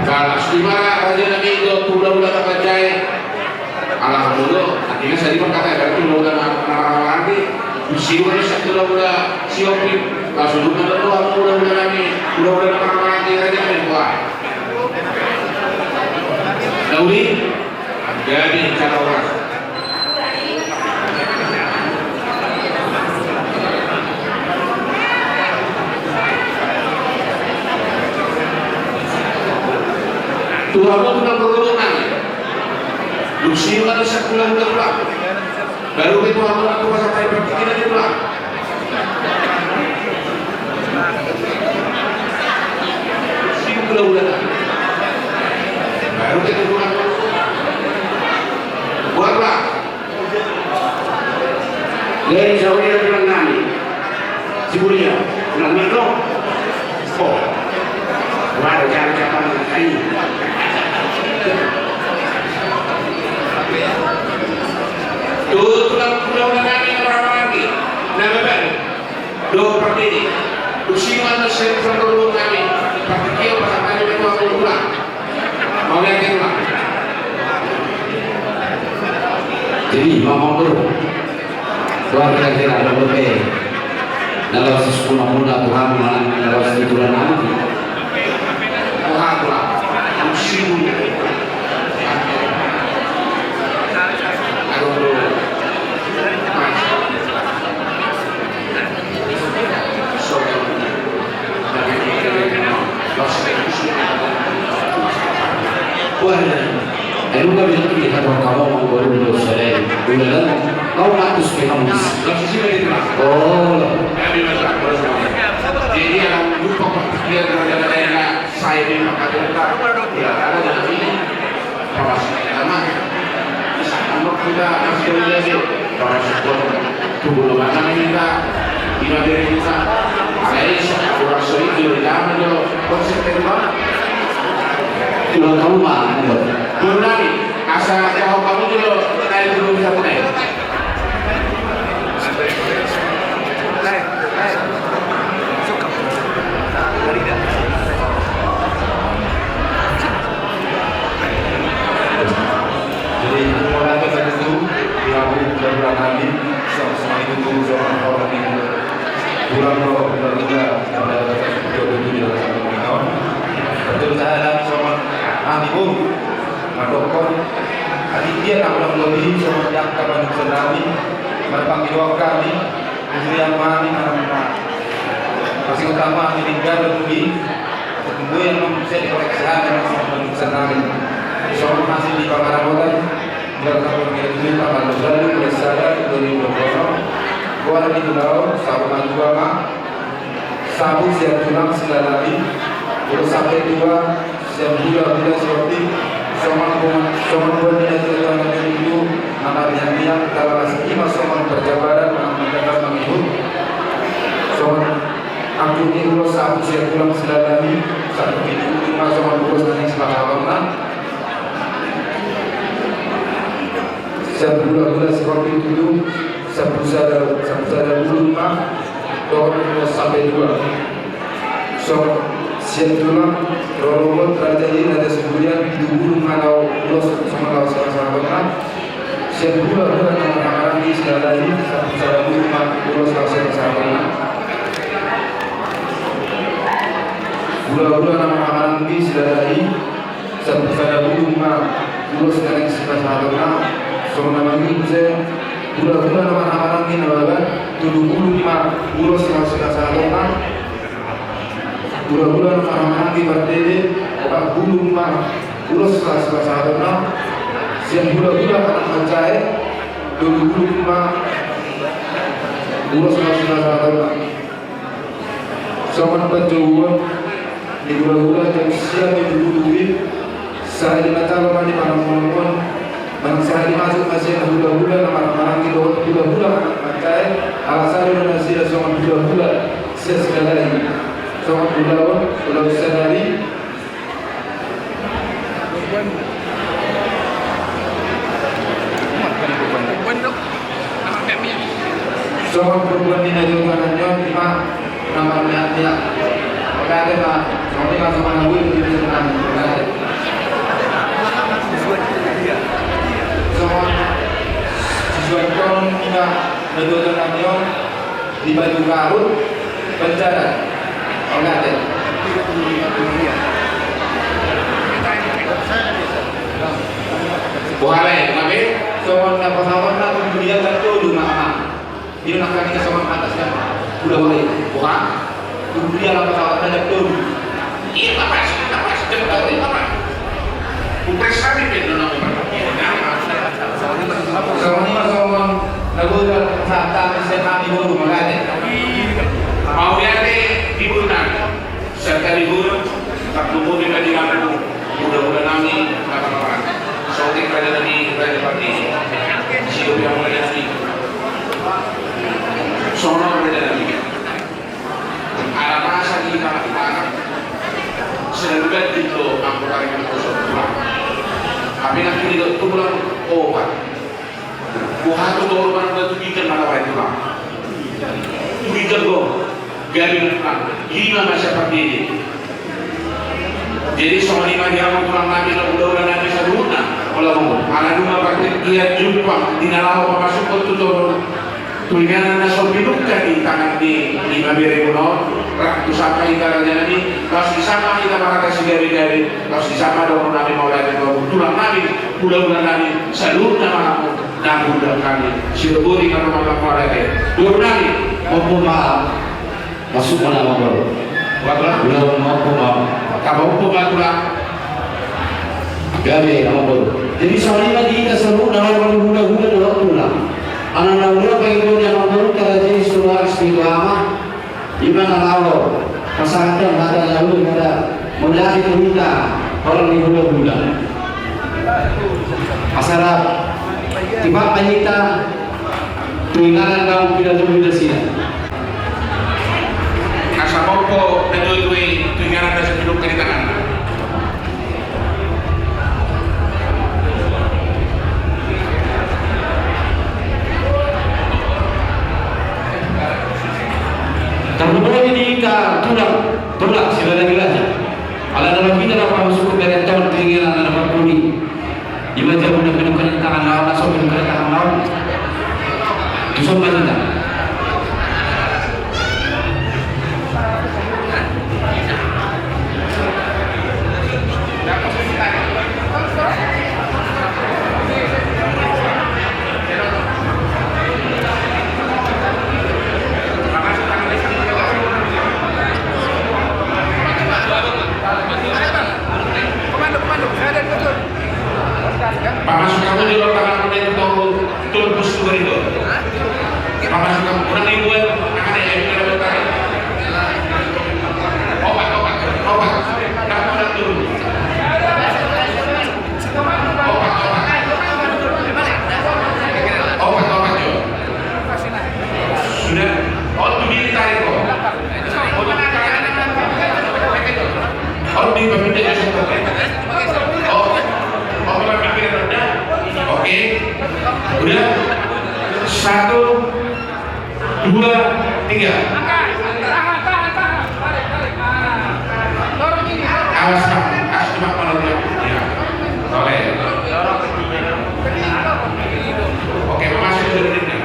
Balas di mana raja nami itu hulahula na manjae. Ala hamu do, akhirna sadi ma hata, berarti hulahula na marhahamaranggi. Sidung ma sian hulahula Sihombing, laos sidung ma tu hamu hulahula nami, hulahula na marhahamaranggi, raja nami, boha. Na uli, gabe cara horas. Tu hamu tulang parhorobot nami. Dung sidung ma sian hulahula tulang. Baru pe tu hamu na tu pasahat hami partingkian ni tulang. Sidung hulahula. Baru pe tu tulang. Boha tulang. Jadi saudara tulang nami. Sibulia, ulang minggu. Oh. Waduh, jangan, jangan. Ayo. Tulang, tulang nami, orang lagi. Nama baru. Dua pardede. Usiman sen perlu nami. Partingkian pasahat hami betul aku ulang. Mau lihat di rumah. Jadi, Mamang Guru. Wah, kira-kira ada berapa? Na laos sisukuna-kuna Tuhan, mana na laos hiburan nanti. Tuhan, Tuhan. Musim. Aduh, Tuhan. Wah, anu kami nanti kita mau kamu mau baru dulu selesai. Udah kan? Kau matus ke kamu. Oh. Jadi yang lupa dia ada saya di Makassar. Ya, ada di Paras, ama. Sama kita masih ada di Paras, tubuh lo mana kita, di mana kita. Ada yang sekolah soi di dalam itu konsep tema. Tulang kamu mana? Tulang, asal kau kamu dulu, kayak dulu bisa punya. Jadi, mulai dari itu, di Abu Dhabi, sama-sama itu tuh, sama orang itu. Pulang ke Garuda, pada itu dia sama kawan. Betul saya ada sama Andi Bung. Madokon, aditya na ulang lobi, songon i angka manuk senami, marpangidoan hami, hurian hami, marama. Pasingot hami, ringga lobi, tumbuan hami, bisa dikoreksi hami, songon manuk senami. Songon hasil di pangaramotan, biar sampai menjadi duit, tambah lalu, lalu, mulai sadar, dua ribu dua puluh, gua ada di Pulau, sabu madua ma, sabu sian tulang silalami, ulos sampe tua, sian hulahula sihombing, songon, songon buat ni na tua-tua na dulu, na marniang-niang, tabalas i ma songon parjabalan, manang mandapat mangihut, songon angkup ni ulos sabu sian tulang silalami, sabu ni ulos ma songon ulos na naeng sipasahaton na. Sian hulahula sihombing tutu, sabu sada, sabu sada bulung ma, dohot ulos sampe dua. Songon sian tulang, rorobot, raja i, raja Siburian, pitu bulung ma laho ulos, songon laho sipasahatonna. Sian hulahula na marhahamaranggi silalai, sabu sada bulung ma ulos laho sipasahatonna. Hulahula na marhahamaranggi silalai, sabu sada bulung ma ulos na naeng sipasahatonna. Songon na mangihut muse, hulahula na marhahamaranggi na baoa, tolu pulu lima ulos na sipasahatonna. Hulahula na marhahamaranggi pardede, opat pulu lima ulos na sipasahatonna. Sian hulahula anak manjae, tolu pulu lima ulos na sipasahatonna. Songon panjouon ni hulahula jam sia tolu pulu i, sahali manjalo ma di pangomoan, manang sahali masuk ma sian hulahula na marhahamaranggi dohot hulahula anak manjae, ala sada do nasida songon hulahula sian sadari. Songon ulaon, ulaon sadari. Songon purbuan ni na jolo nangkin on, ima na marmiak-miak. Oke, ate ma, songon i ma songon na boi di bisa nami. Songon sisuan konon ima na jolo nangkin on. Di Batu Karung, Banjaran. Oke, ate. Boha, ale, songon na pasahaton na, kemudian kan tolu ma. Di na hami songon atas kan. Udah, boha. Kemudian na pasahaton na jam tolu. Iya, apa sih? Apa sih? Jam tolu, apa? Kuperiksa di pintu nomor. Songon i ma songon na boi, sahat hami sian hami boru, mauliate. Mauliate di boru nami. Sian hami boru, tarlumobi ma di hami boru. Hulahula nami, na marhahamaranggi. Songon i raja nami, raja pardede. Sidohot i ma raja nami. Songon i raja nami. Ala masa di tangah-tangah, selalu ganti do angkutan yang kosong tulang. Tapi nanti di tulang opat. Buah tu tolu mana batu bikin mana wae tulang. Bikin do. Gabe tulang. Lima masa pardede. Jadi songon i ma di hamu tulang nami, na hulahula nami saluhutna. Ala nunga partingkian jumpang di na laho pamasukhon tu toru. Tu inganan na so pinungka di tangan ni, ni ibebere on, rap tu sahat ma hita raja nami, laos di sahat ma hita marhaha sigabe-gabe, laos di sahat ma dohonon nami mauliate tu hamu tulang nami, hulahula nami, saluhutna ma hamu, na hudok hami, sidoboti ma hamu mauliate. Boru nami, opo ma. Masuk ma, amangboru. Ulang, ulang, ulang, ulang. Tamba opo ma tulang. Gabe, amangboru. Jadi songon i ma di hita saluhutna, na hulahula dohot tulang. Ala na hurang pangidoan ni amangboru, tarajai suara setiap ama. Ima na laho pasahathon hata na uli, hata mauliate tu hita, holan ni hulahula. Asa rap tipak ma hita tu inganan na umpilaluhon nasida. Asa mompo na jotjot i tu inganan na so pinungka di tanganna. Tarlumobi di hita tulang, tulang, sila lagi raja. Ala na laho hita na pamusuk bere ton tu inganan na parpudi. Ima jabu na pinungka di tangan laon, na so pinungka di tangan laon. Tuson ma hita. Pamasuk hamu jolo tanganmu na di tolbus tu bariba. Pamasuk hamu, unang dibuat, angka na i, angka na i. Opat, opat, opat. Opat, opat. Opat, opat, jo. Sudah. Oh, tu dia ditarik, kok. Oh, di pemimpin dia sudah. Oh, oh, pemimpin dia sudah. Oke. Udah. Satu, dua, tiga. Awas, Pak. Awas, cuma kalau dia. Ya. Boleh. Oke, masuk ke sini.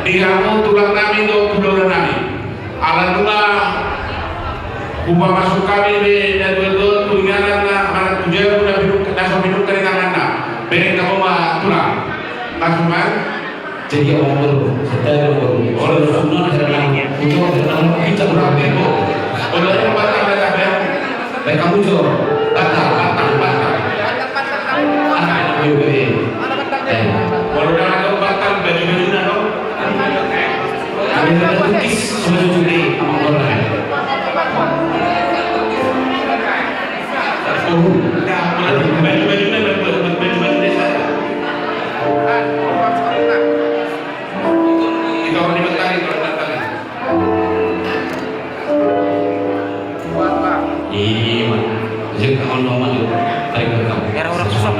Di hamu tulang nami dohot hulahula nami. Ala nunga hupamasuk hami be na dua tu inganan na manang tu jabu na pinungka, na so pinungka di tanganna. Bereng hamu ma tulang. Langsung ma. Jadi, Amang Boru, santabi, Amang Boru. Olo, olo. Sunan hera nang, ujo hera nang, kita kurang bego. Olo, olo, batal, batal, ya. Baik, kamu jo. Batal, batal, batal. Ah, ayo, be. Eh. Olo, dah ada batal, baju-baju dah, no? Ada tukis, semua cuci, Amang Boru, ya. Oh, baju-baju dah, baju-baju dah, saya. Kita orang di Betari, orang Betari. Ima, jek on no maju, tarik rekam. Era orang susah.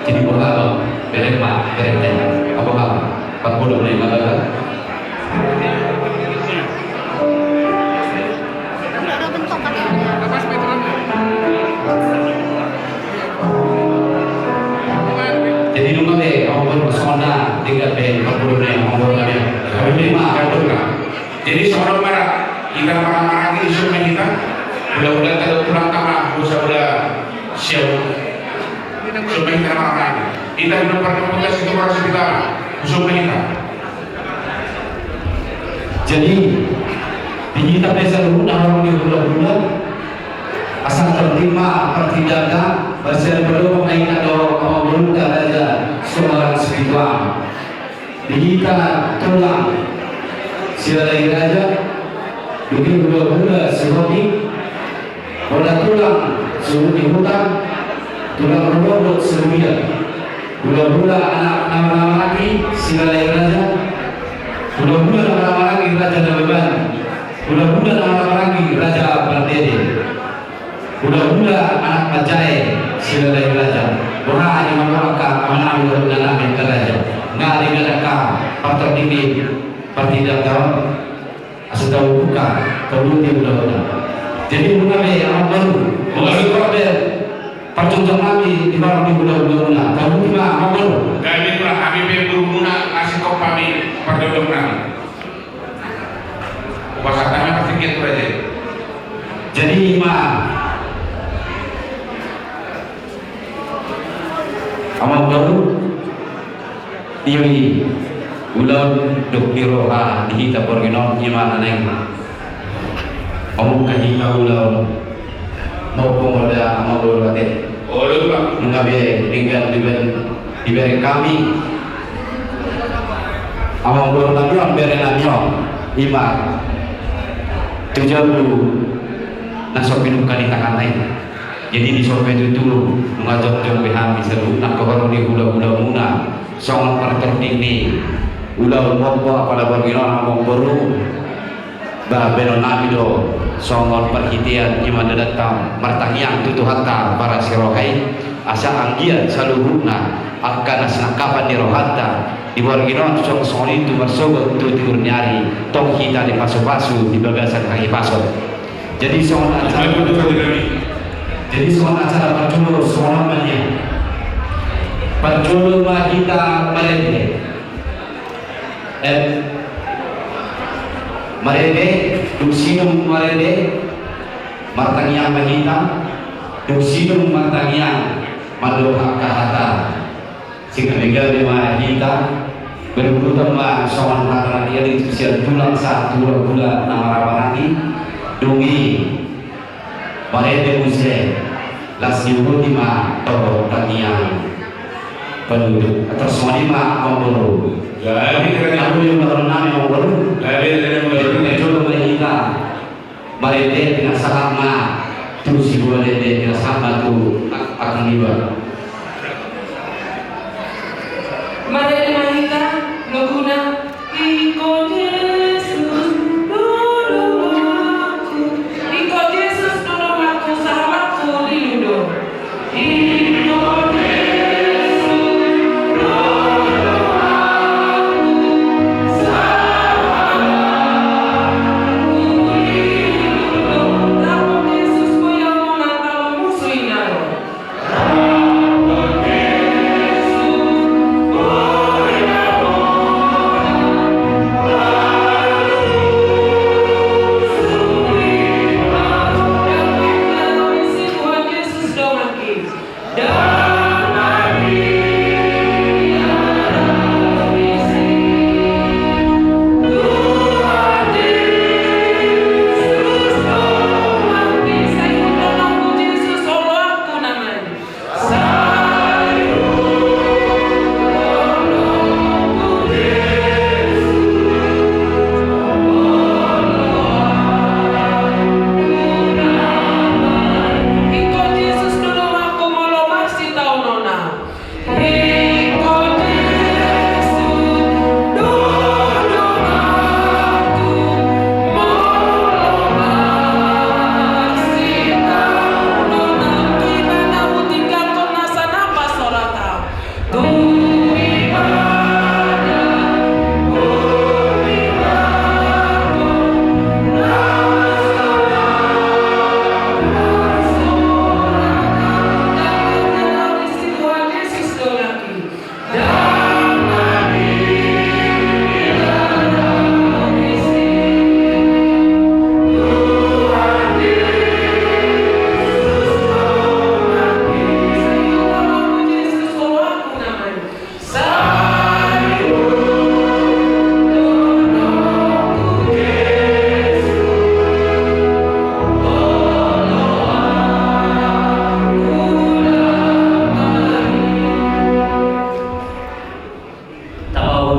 Jadi boha, Bang, bereng ma, bereng teh. Apa, Bang? Empat puluh lima, Bang. Jadi nunga be, Amang Boru, songon na tinggal be, Amang Boru, Amang Boru, Amang Boru. Jadi songon on ma, hita marhahamaranggi, songon hita. Hulahula, tulang, tulang tama, bosa bola siau. Songon hita marhahamaranggi. Hita di nomor dua belas itu orang sebelah. Songon hita. Jadi, di hita pe saluhutna, hamu di hulahula, asa terima partindakan, basa ni padomu, Amang Boru, Raja Situmorang Situan. Di hita tulang Silalahi Raja, dung i hulahula Sihombing, Holan tulang Sihutang, tulang rorobot Sihuria, hulahula anak na marhahamaranggi Silalahi Raja, hulahula na marhahamaranggi Raja Nababan, hulahula na marhahamaranggi Raja Pardede, hulahula anak manjae Silalahi Raja. Boha, angka amang nami dohot inang nami, angka raja, nga denggan angka partingkian ni partindakan on. Asa tabuka, tabuka di hulahula. Jadi, nunga be, Amang Boru, nunga be parjongjong nami di barang ni hulahula, nunga tabuka ma, Amang Boru. Gabe nunga hami be borumuna, asa tabuka hami parjongjong nami. Upasahat hami partingkian tu raja i. Jadi, ima, Amang Boru, i ulaon dohot ni roha di hita borngin on, ima na naeng mamungka hita ulaon. Mau poda, Amang Boru, ate. Olo, Bang. Nunga be denggan dibereng hami, Amang Boru nami on, bere nami on, ima tu jabu na so pinungka di tanganna i. Jadi, di son pe tutu, nunga jongjong be hami saluhutna, nangkok horong ni hulahulamuna, songon partording ni ulaon mompo apala borngin on, Amang Boru. Ba, bahenon nami do, songon parhitean i ma ndada ta martangiang tu Tuhanta parasi roha i, asa anggiat saluhutna angka na sinangkapan ni rohanta di borngin on, songon i tu marsogot tu timur ni ari, tong hita dipasupasu di bagasan hahipason. Jadi songon acara, jadi songon acara parjolo, songon on ma nian. Parjolo ma hita marende. Eh, marende, dung sidung marende, martangiang ma hita, dung sidung martangiang, mandok angka hata. Singkat, gabe ma hita, berburutan ma songon hata na dialusi sian tulang sahat tu hulahula na marhahamaranggi, dung i marende muse, laos diuduti ma dohot tangiang panutup. Tar songon i ma, Amang Boru. Jadi, jadi, anu yang baru nami, Amang Boru. Jadi, jadi, jadi, jadi, jolo ma hita marende, pinasahat ma tu siboan ende, pinasahat ma tu ak-, akang iba. Marende ma hita, noguna. Ingkon Jesus do donganku, ingkon Jesus do donganku, sahabatku, rindu do. Ingkon Jesus do donganku, sahabatku, rindu do. Laho Jesus, boya monang talo musu ina do.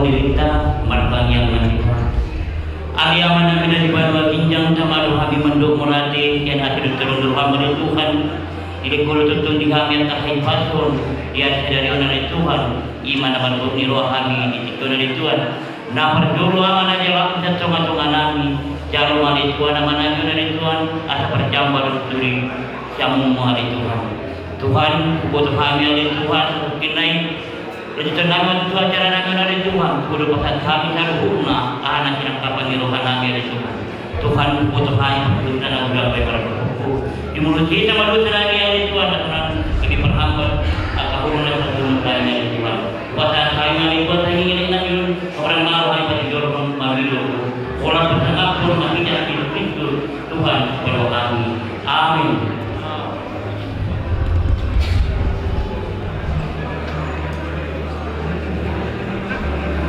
Dirinta martangiang ma hita. Ale Amanami na di banua ginjang, tama do hami mandok mauliate, sian hasintonton ni roham ale Tuhan. Dilehon Ho do tutu di hami angka hahipason di ari sadari on ale Tuhan. I ma na mandok ni roha hami di tingki on ale Tuhan. Na parjolo Ama na di atas, di tongatonganami. Jalo ma ale Tuhan Amanami on ale Tuhan, asa parjambar do tutu di siamunmu ale Tuhan. Tuhan, huboto hami ale Tuhan, mungkin nai Lanjuton nami on tu acara nami on ale Tuhan, tu do pasahat hami saluhutna, aha na sinangkapan ni roha nami ale Tuhan. Tuhan, huboto hami, pangkiluna na uda bai marapupuk. Di mulut hita ma dosa nami ale Tuhan, na hami parhambat, angka hurang na saluhutna nami ale Tuhan. Pasahat hami ma ale Tuhan, sahingga nami on, orang mau hami pati jorong, malu do. Orang pasangaphon, hami jadi Kristus, Tuhan, pado hami. Amin.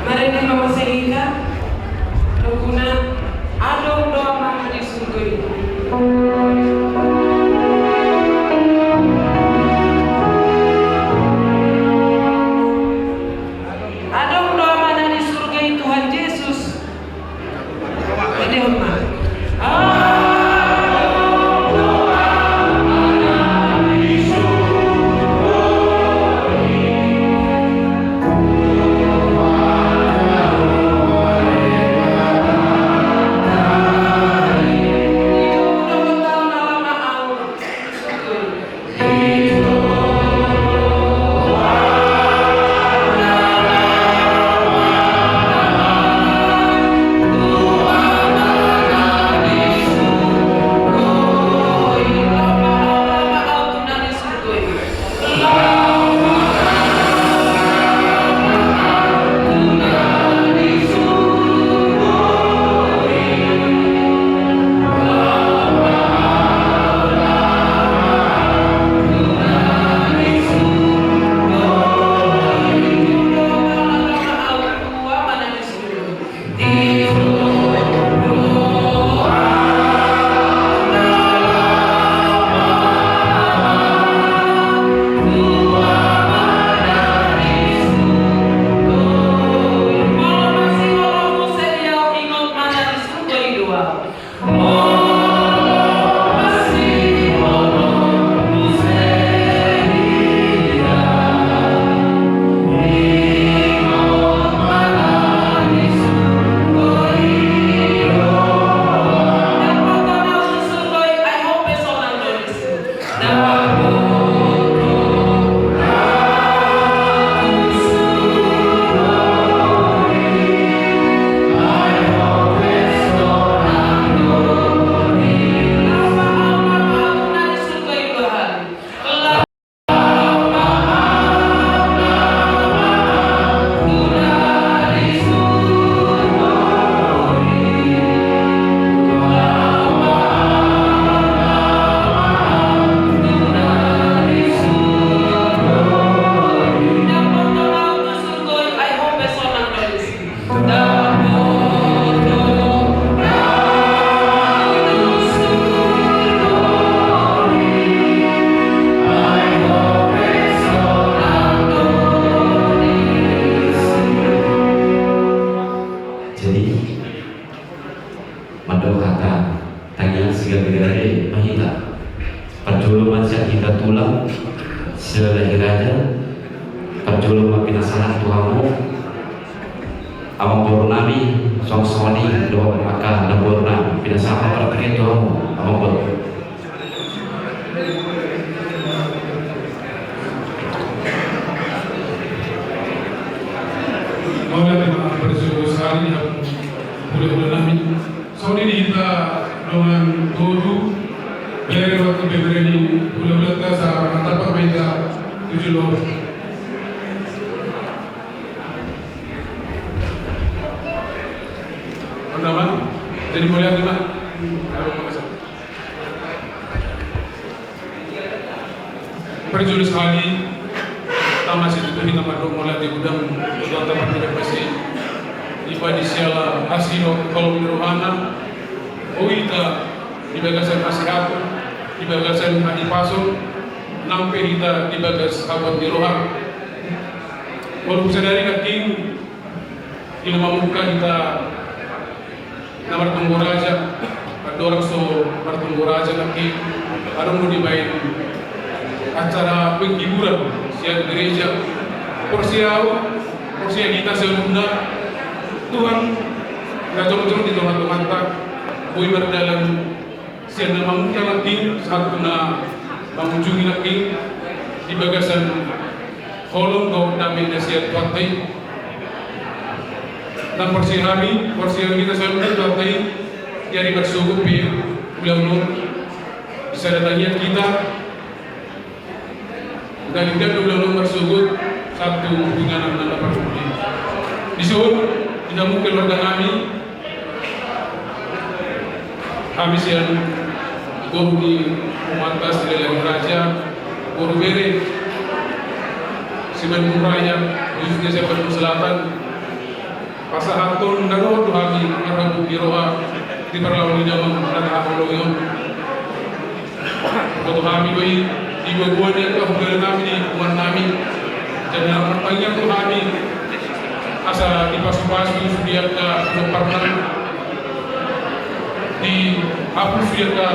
Mari kita masih ingat, lagu na Adong do Amana di Surgo i. Adong do Amana di Surgo i, Tuhan Jesus. Jadi, mandok hata tangiang sigabe-gabe ma hita. Parjolo ma sian hita tulang, Silahi Raja, parjolo ma pinasahat tu hamu, amangboru nami, songon i dohot angka namboru nami, pinasahat partingkian tu hamu, amangboru. Mauliate ma, parjolo sahali, hulahula nami. Songon i di hita dongan toru, bere waktu bebere ni hulahulanta, sahat ma hita tu jolo. Mantap, Bang. Jadi mauliate ma. Parjolo sahali, tama situtu hita mandok mauliate godang tu Tuhanta Parpudi Pasi. Dipa di siala asi dohot holong ni rohana, boi hita di bagasan hasehaton, di bagasan hahipason, nang pe hita di bagas habot ni roha. Walaupun sadari nangkin Di na mamungka hita na martonggo raja, andorang so martonggo raja nangkin, adong do dibaen acara penghiburan sian gereja. Porsea ahu, porsea hita saluhutna, Tuhan na jongjong di tongatonganta, boi mardalan sian na mamungka nangkin sahat tu na mangunjungi nangkin di bagasan holong dohot dame na sian Tuhanta i. Ndang porsea hami, porsea hita saluhutna Tuhanta i, di ari marsogot pe ulaon on, bisa datangian hita. Dangka do ulaon on marsogot sahat tu inganan na parhobas. Dison, di hamu keluarga nami, hami sian boru ni Omanta Silalahi Raja, boru bere Simanjuntak Raya, khususna sian Bandung Selatan, pasahathon na dohot do hami marhabot ni roha di parlao ni damang na tahaholongi on. Boto hami do i, di boaboa ni angka hulahula nami di punguan nami. Jala martangiang do hami asa dipasupasu sude angka pinomparna, dihapus sude angka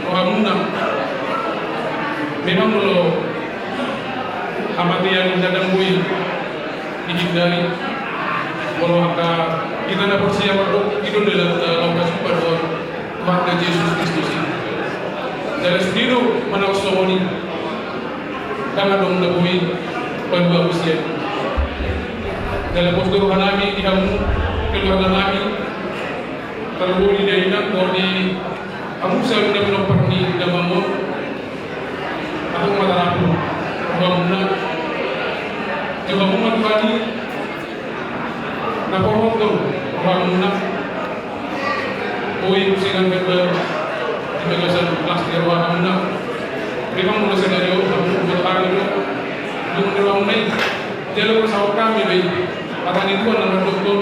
rohamuna. Memang molo hamatean na ndang boi dihindari, molo angka hita na porsea mandok i do dalan na laho pasupasu dohot Tuhanta Jesus Kristus i. Jala sude do manaon songon i, ndang adong na boi paluahon sian i. Jala pos do roha nami di hamu keluarga nami, tarlumobi di dainang dohot di hamu saluhutna pinompar ni damang on. Ahu ma tarapul rohamuna. Jalo hamu ma Tuhan i na pahothon rohamuna. Boi muse nang bebel di bagasan las ni rohamuna. Memang molo sahali on hamu boto hami do, dung ni rohamuna i. Jala pasahat hami do i. Hata ni Tuhan na mandokkon,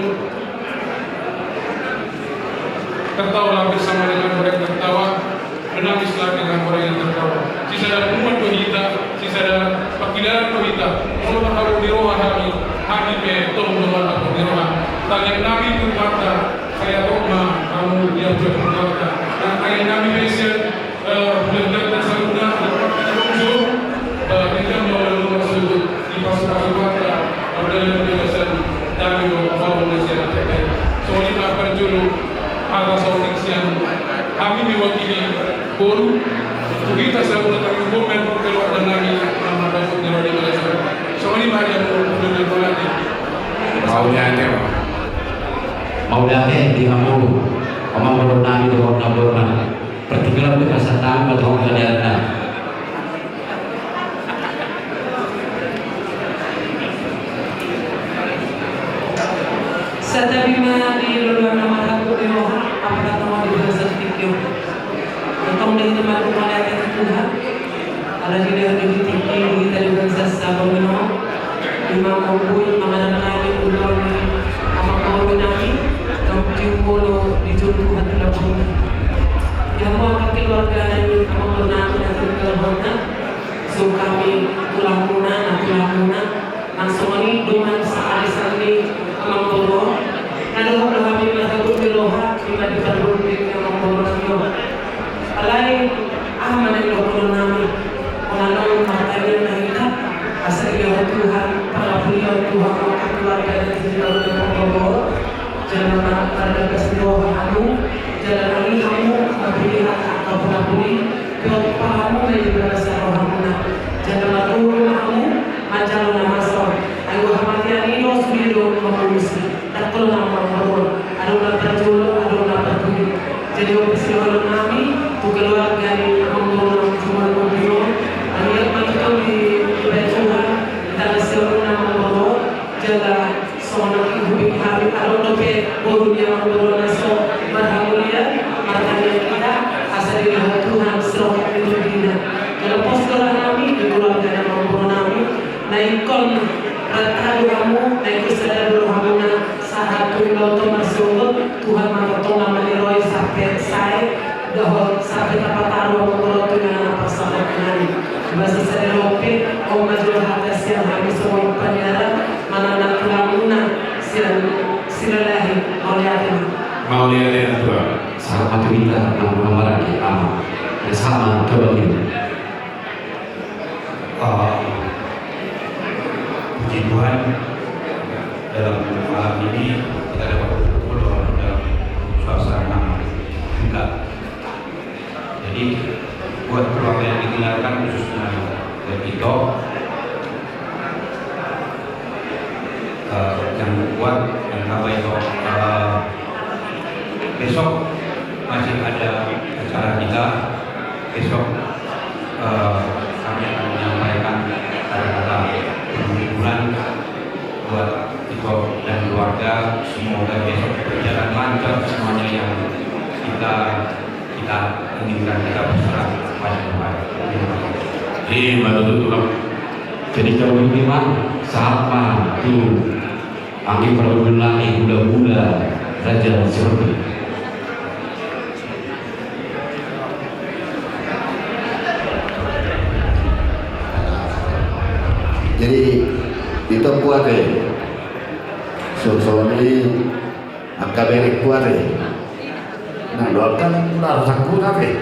tertawalah bersama dengan orang yang tertawa, menangislah dengan orang yang tertawa. Sisada punguan do hita, sisada pangkilalaan do hita. Molo marhabot ni roha hami, hami pe tong do marhabot ni roha. Tangiang nami tu Tuhanta, sai hatop ma hamu di hatuaon ni Tuhanta. Tangiang nami pe sian Eh, hulahulanta saluhutna, eh, denggan ma ulaon on marsogot, dipasupasu Tuhanta, mardalan di bagasan dame dohot holong na sian Tuhanta i. Songon i ma parjolo hata saotik sian hami mewakili boru, tu hita saluhutna tarlumobi keluarga nami na marhabot ni roha di bagasan on. Songon i ma di hamu hulahula nami. Mauliate ma. Mauliate di hamu amangboru nami dohot namboru nami. Partingkian pe pasahat nami ma tu hamu. Santabi ma di loloan na marhabot ni roha, apala tongon di bagasan tingki on. Antong di hita ma tu mauliate tu Tuhan. Ala dilehon do di tingki di hita di bagasan sahat on. Ima mamboan manganan nami ulaon ni amangboru nami, naung diumolo di jolo Tuhan tu lambungna. Di hamu angka keluarga ni amangboru nami na tinggal hona, so hami tulangmuna, na tulangmuna, nang songon i dongan saari-saari ni amangboru. Na dohot do hami marhabot ni roha, ima di parboru ni amangboru nami on. Alai, aha ma na nidokhon nami? Molo na martangiang ma hita, asa dilehon Tuhan pangapulion tu hamu angka keluarga na tinggal di parboru. Jala ma, mardalan basa ni roha hamu, jala nang i hamu mapuli angka pangapulion, dohot pahamu na di bagasan rohamuna. Jala marboru ma hamu manjalo na masa on. Ai hamatean i do sude do mamolus i. Ndang holan amangboru, adong na parjolo, adong na parpudi. Jadi on pe sian nami tu keluarga ni amangboru nami Simanjuntak on. Tangiang ma tutu dibahen Tuhan di tano sian on amangboru. Jala songon na hubege hami, adong dope boru ni amangboru na so marhamulian, martangiang hita asa dilehon Tuhan siroha ni tondina. Jala pos do roha nami di keluarga ni amangboru nami. Na ingkon rata do hamu, na ingkon sada do rohamuna, sahat tu ulaon on marsogot, Tuhan ma tongtong na maniroi sampe sae, dohot sampe tapataru amangboru tu inganan na parsahut nami. Basa sadari on pe, on ma jolo hata sian hami songon pangiaran, manang na tulang muna sian Silahi, mauliate ma. Mauliate ma tulang. Sahat ma tu hita na marhaha maranggi, Amang. Sahat ma tu abang i. Ah, puji Tuhan, dalam malam ini kita dapat berkumpul dalam suasana yang Jadi, buat keluarga yang ditinggalkan, khususnya buat Ito, eh, yang kuat dan tabah, Ito. Eh, besok masih ada acara kita. Besok, eh, kami akan menyampaikan kata-kata penghiburan buat Ito dan keluarga. Semoga besok berjalan lancar semuanya yang kita kita inginkan, kita berserah pada Tuhan. Terima kasih. Ima tutu, Tulang. Jadi, kalau ini, Mang, sahat ma tu anggi pargulami hulahula Raja Sihombing. Jadi, Ito, kuat, eh. Songon i, angka berengku, ate. Nang dohot kan na ro sangkut, ate.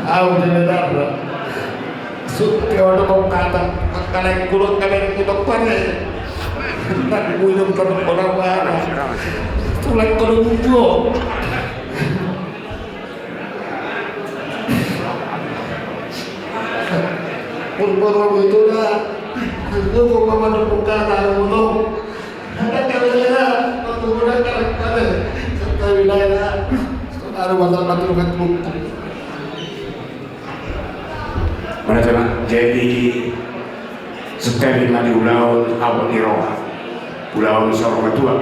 Au jala darra. Sut, kewado kau kata, angka laengku dohot angka berengku, ate. Nang uidom kan orang bara. Tulang kau ujo. Purpura itu dah. Itu mau mama dukung kata, ulo. Ada kata-kata, waktu udah kata-kata. Serta wilayah. Ada masalah tu kan tu. Mana sana? Jadi, setiap lima di ulaon, apa di roha? Ulaon saur matua.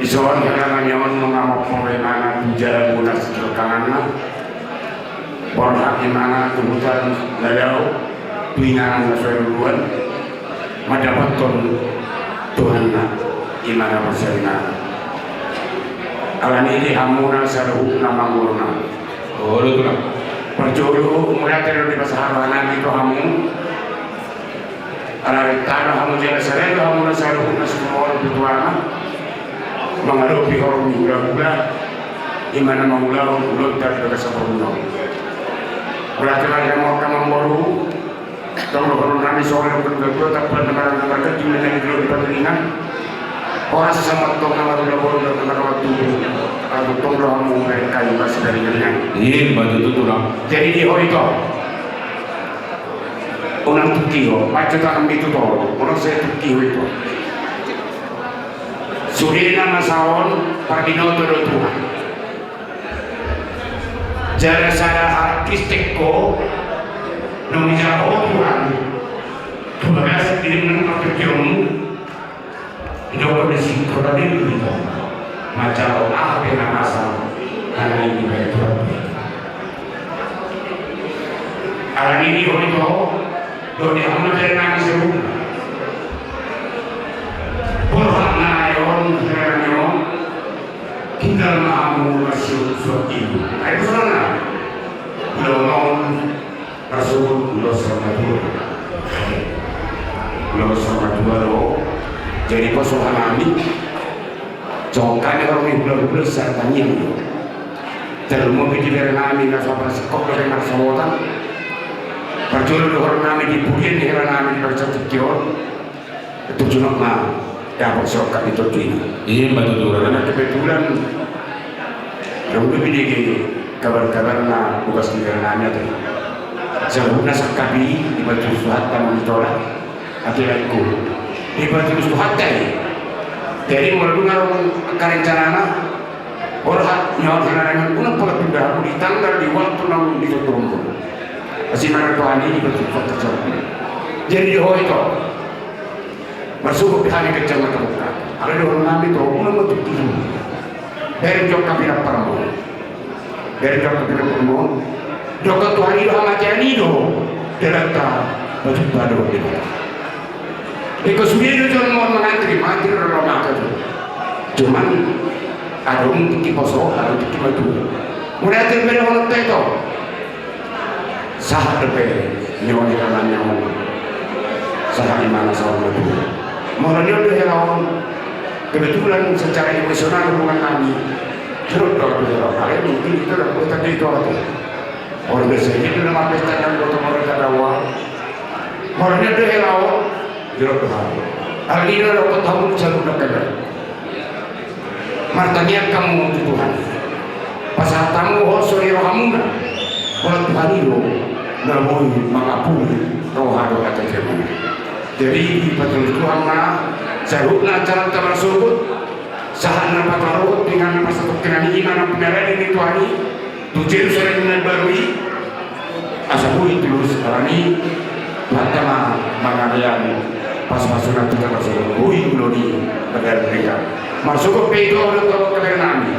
Dison hela nami on nunga mampola imana tu jala bona sitorop tanganna. Borhat imana tu huta na dao, tu inganan na so niluluan, mandapothon Tuhanna imana parsarinana. Alani i di hamuna saluhutna amangboru nami. Olo, Tulang. Parjolo, mauliate do dipasahat roha nami tu hamu. Ala rintana hamu jala sarian do hamu na saluhutna sumorop tu Tuhan, mangadopi horong ni hulahula, imana mangulahon ulaonta di bagasan horong on. Mauliate ma di hamu angka amangboru, tong do horong nami songon na martua, tampuan na maranggi marganjing, na di dilo di pangiringan. Horas ma tong na marhula boru, na marhula tubu. Ago tong do hamu umbahen hami masiringan-iringan. Ima tutu, Tulang. Jadi di ho, Ito. Unang tungki ho, baca tangan mi tu toru, unang sai tungki ho, Ito. Sudena masa on, parbinoto do Tuhan. Jala sada halak Kristen ho, nunga dijalo ho Tuhan tu bagasan dirimu nang partingkionmu. Didok do disi, hurang do i, manjalo aha pe na masa na naeng dibahen Tuhan. Alani i di ho, Ito, dohot di hamu na bere nami saluhutna. Borhat nai on, hela nami on. Tinggal ma hamu marsuhut-suhut i. Ai boha na? Ulaon on. Marsuhut, ulaon saur matua. Ulaon saur matua do. Jadi, pasahat nami. Songon i ma horong ni hulahula, sahat tangiang do. Tarlumobi di bere nami na so parsingkop dope marsaotan. Parjolo do horong nami di pudian ni hela nami di bagasan tingki on. Tujuan ma dapot songkap di tontu ini. Ima tutu, Tulang. Karena kebetulan adong do dibege kabar-kabar na bogas di hela nami, ate. Saluhutna sangkap i, dipaturus Tuhanta ma, Ito, da. Ate, laengku. Dipaturus Tuhanta i. Jadi molo dung adong angka rencanana, borhat nyawa hela nami on, unang pola tunda hamu di tanggal, di waktu naung ditentuhon. Asi maratuahan i dipaturus Tuhanta. Jadi di ho, Ito. Marsuhut di hami ganjang ma tabuka. Alai dohonon nami tu ho, unang ma tungki ho. Bereng jo angka pinamparmu. Bereng jo angka pinamparmu. Didok tu hami do, hamatean i do dalanta, pajumpang dohot Debata. Ingkon sude do jolma on mangantri, mangantri do, ro mata tu. Cuman adong tingki poso, adong tingki matua. Mauliate ma di ho, Ito. Sahat dope nyawa ni hela nami on. Sahat i ma na saur matua. Molo ni on do hela on, kebetulan secara emosional hubungan nami, terus do tu hela on. Alai mungkin itu dah, kita di itu aja. Orang biasa itu nama pesta kan gotong orang kada uang. Molo ni on do hela on, terus do hal. Alai ini adalah kota pun selalu nak kena. Martangiang hamu tu Tuhan. Pasahat hamu holso ni rohamuna. Molo Tuhan i do na boi mangapuli roha dohot hatamu. Jadi dipatuduhon Tuhan ma saluhutna acara ta marsogot. Sahat na patorus dengan pasatongkinan i na pinarade ni Tuhan i tu Jerusalem na baru i. Asa boi tulus alani, mantama mangalean pasupasuna tu hita marsogot, boi ulaon i mardalan riang. Marsogot pe i do dohot kabar nami.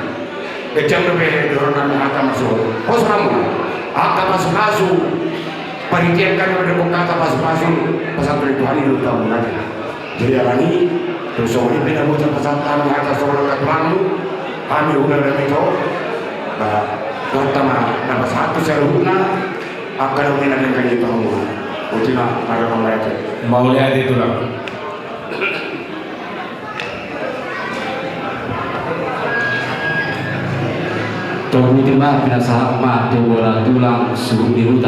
Ganjang dope dohonon nami hata marsogot. Pos hamu angka pasupasu. Panitia angka na mendukung hata pasupasu. Pasahat tu Tuhan i do tamu nami. Jadi alani, tu songon i pe na bocah pasahat hami hata songon angka tulang, hami undang dame to. Ba, mantama na pasahat tu saluhutna. Angka na uli na denggan i tu hamu. Uti ma, marga pamaraja. Mauliate tulang. Tong uti ma pinasahat ma tu bona tulang suhut ni huta.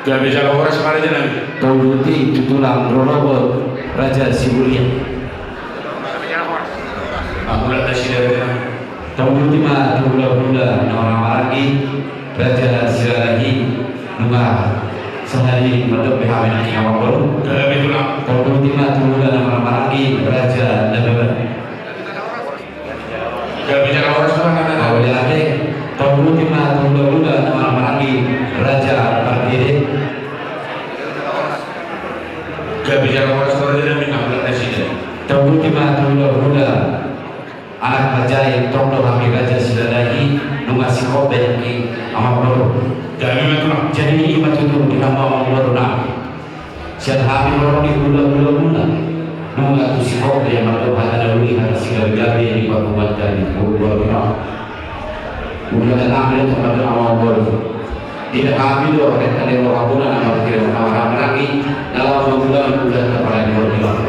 Gabe jala horas ma raja nami. Tong uti tu tulang rorobot Raja Sibulian. Amulat nasida raja nami. Tong uti ma tu hulahula na marhahamaranggi Raja Silalahi, nunga sahali mandok be hami nangkin amang boru. Gabe tulang. Tong uti ma tu hulahula na marhahamaranggi Raja Nababan. Gabe jala horas ma raja nami. Mauliate. Tong uti ma tu hulahula na marhahamaranggi Raja Pardede. Gabe jala horas ma raja nami, amulat nasida. Tong uti ma tu hulahula anak raja i, tong do hami Raja Silalahi, nunga sihombe nangkin amang boru. Gabe ma tulang. Jadi i ma tutu di hamu amang boru nami. Sian hami horong ni hulahulamuna, nunga tu sihombe mandok hata na uli hata sigabegabe di parhobanta di boru boru nami. Ulaon nami do tong mandok amang boru. Tidak hami do renta ni rohamuna na martiro na marhahamaranggi, na laho mangulahon ulaon na parani boru nami.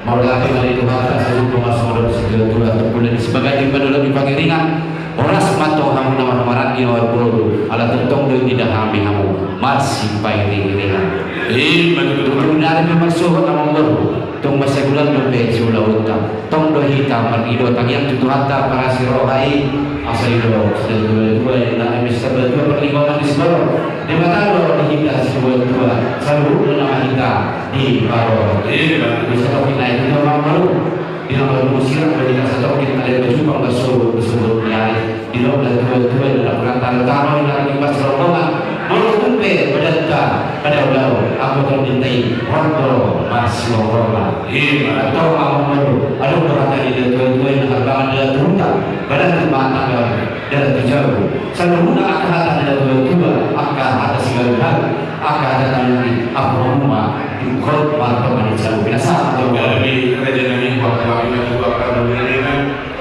Mauliate ma di Tuhanta, sajumpang ma songon dok situatua, tu pula di sibagai di padolok di pangiringan. Horas ma tong hamu na marhahamaranggi na marboru, ala tongtong do nida hami hamu marsipairingiringan. Ima tutu. Tutu nari pe marsogot amang boru, tung mansai bulan dope siulaonta. Tong do hita marnida tangiang tu Tuhanta parasi roha i, asa i do situatua, na eme situatua parlinggoman di siborok. Debata do di hita situatua, saluhutna nama hita di parorot. Ima. Di satongkin na i tu amang boru. Di na marungu sirang do hita satongkin, alai pajumpang marsogot di sogot ni ari. Di na ula tuatua i na pulanta tano i na ringgas rombongan. Molo tung pe badanta kada ulaon, anggo tondinta i on do marsihohorna. Ima. Tong amang boru, adong do hata ni na tuatua i na harbangan da turunta. Badan tu mata kami. Dalan tu jabu, saluhutna angka hata na tuatua, angka hata sigabe hal, angka hata tanani, ampun ma, dungkot martonga ni jabu, pinasahat ma tu. Gabe raja nami, waktu kami maju angka nami nami,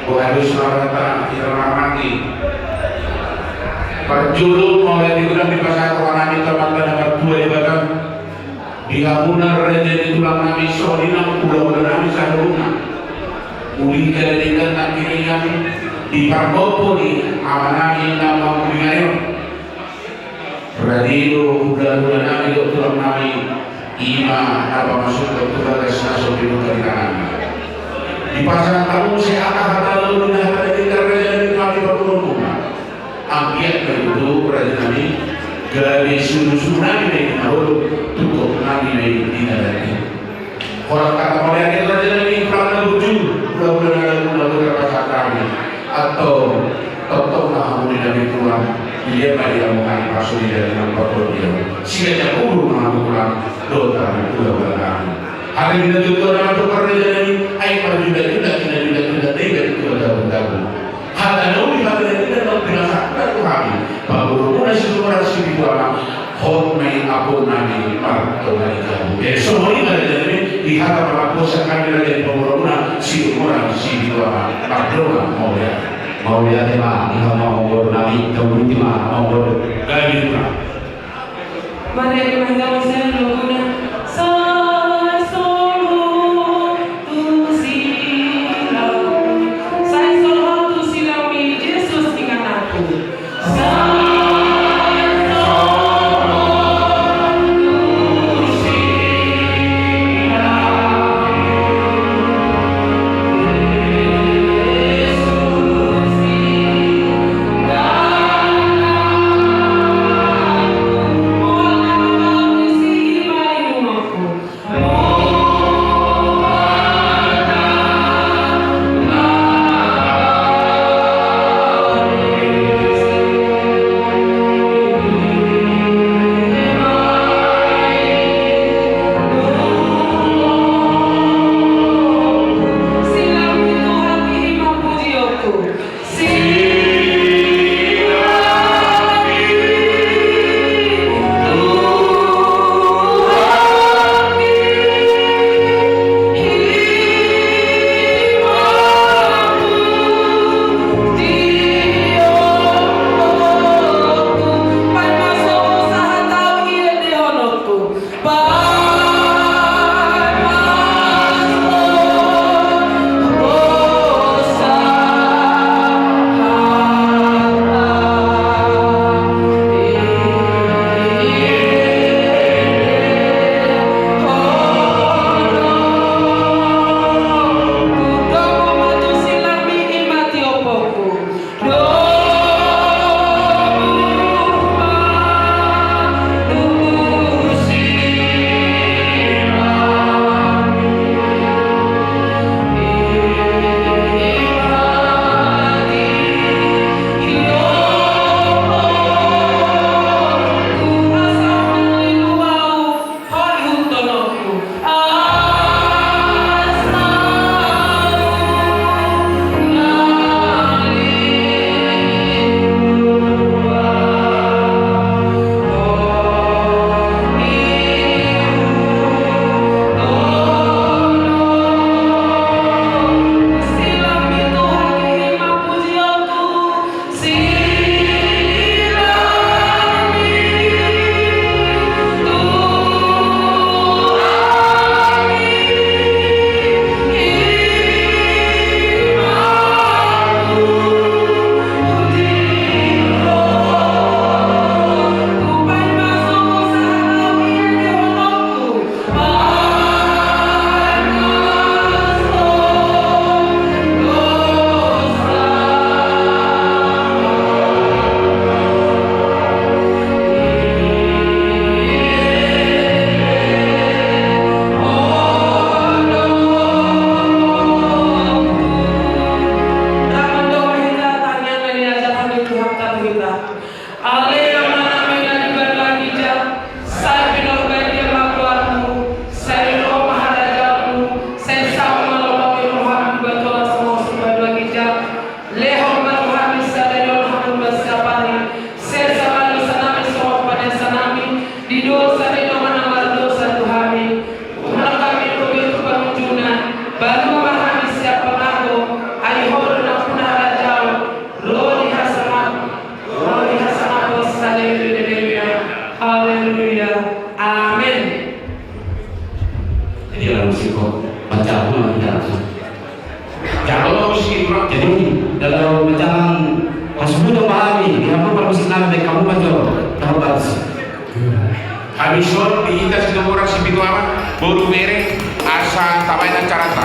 boha dos marata, ira marmati. Parjolo, mauliate godang dipasahat roha nami tu Amanta na martua Debata. Di hamuna raja ni tulang nami, songon i nang hulahula nami saluhutna. Uli kadadinggan nangkiningan di pargompo ni ama nami na mangkulingan i. Rade do hulahula nami dohot tulang nami, ima na pamasuk tu bagas na so pinungka di tangan. Dipasahat hamu muse angka hata na uli na kadadinggan raja ni tulang nami pargompo. Anggiat ma tutu raja nami, gabe sulusulu nami ma i di na holom, tungkot nami ma i di na dati. Holan hata mauliate raja nami, tulang na burju, hulahula na lagu na putra pasahat nami. Antong, tongtong ma hamu di nami tulang, dilehon ma di hamu hami parsaulian nang parbadian. Siganjang umur ma hamu tulang, dohot hami hulahula nami. Hami di na tuatua na mandok raja nami, ai parjundanjudan, di na jundanjudan, di na tuatua na tuatua. Hata na uli, hata na uli, na pinasahat tu hami. Paborumuna Situmorang Sibitu Ama, hot ma i ampun nami martonga ni jabu. Eh, songon i ma raja nami, di hata pangampusan hami raja ni paborumuna Situmorang Sibitu Ama, mardongan mauliate. Mauliate ma di hamu amangboru nami, tauduti ma amangboru. Gabe ma. Marende ma hita muse, lomuna. So. Baca, baca. Jalo si Ibrahim. Jadi, dalam bacaan hasuhuton ma hami, di hamu parmusik nami, baik hamu ma jolo, tahu baris. Hami son di hita Situmorang Sipitu Ama, boru bere, asa tabaen acaranta.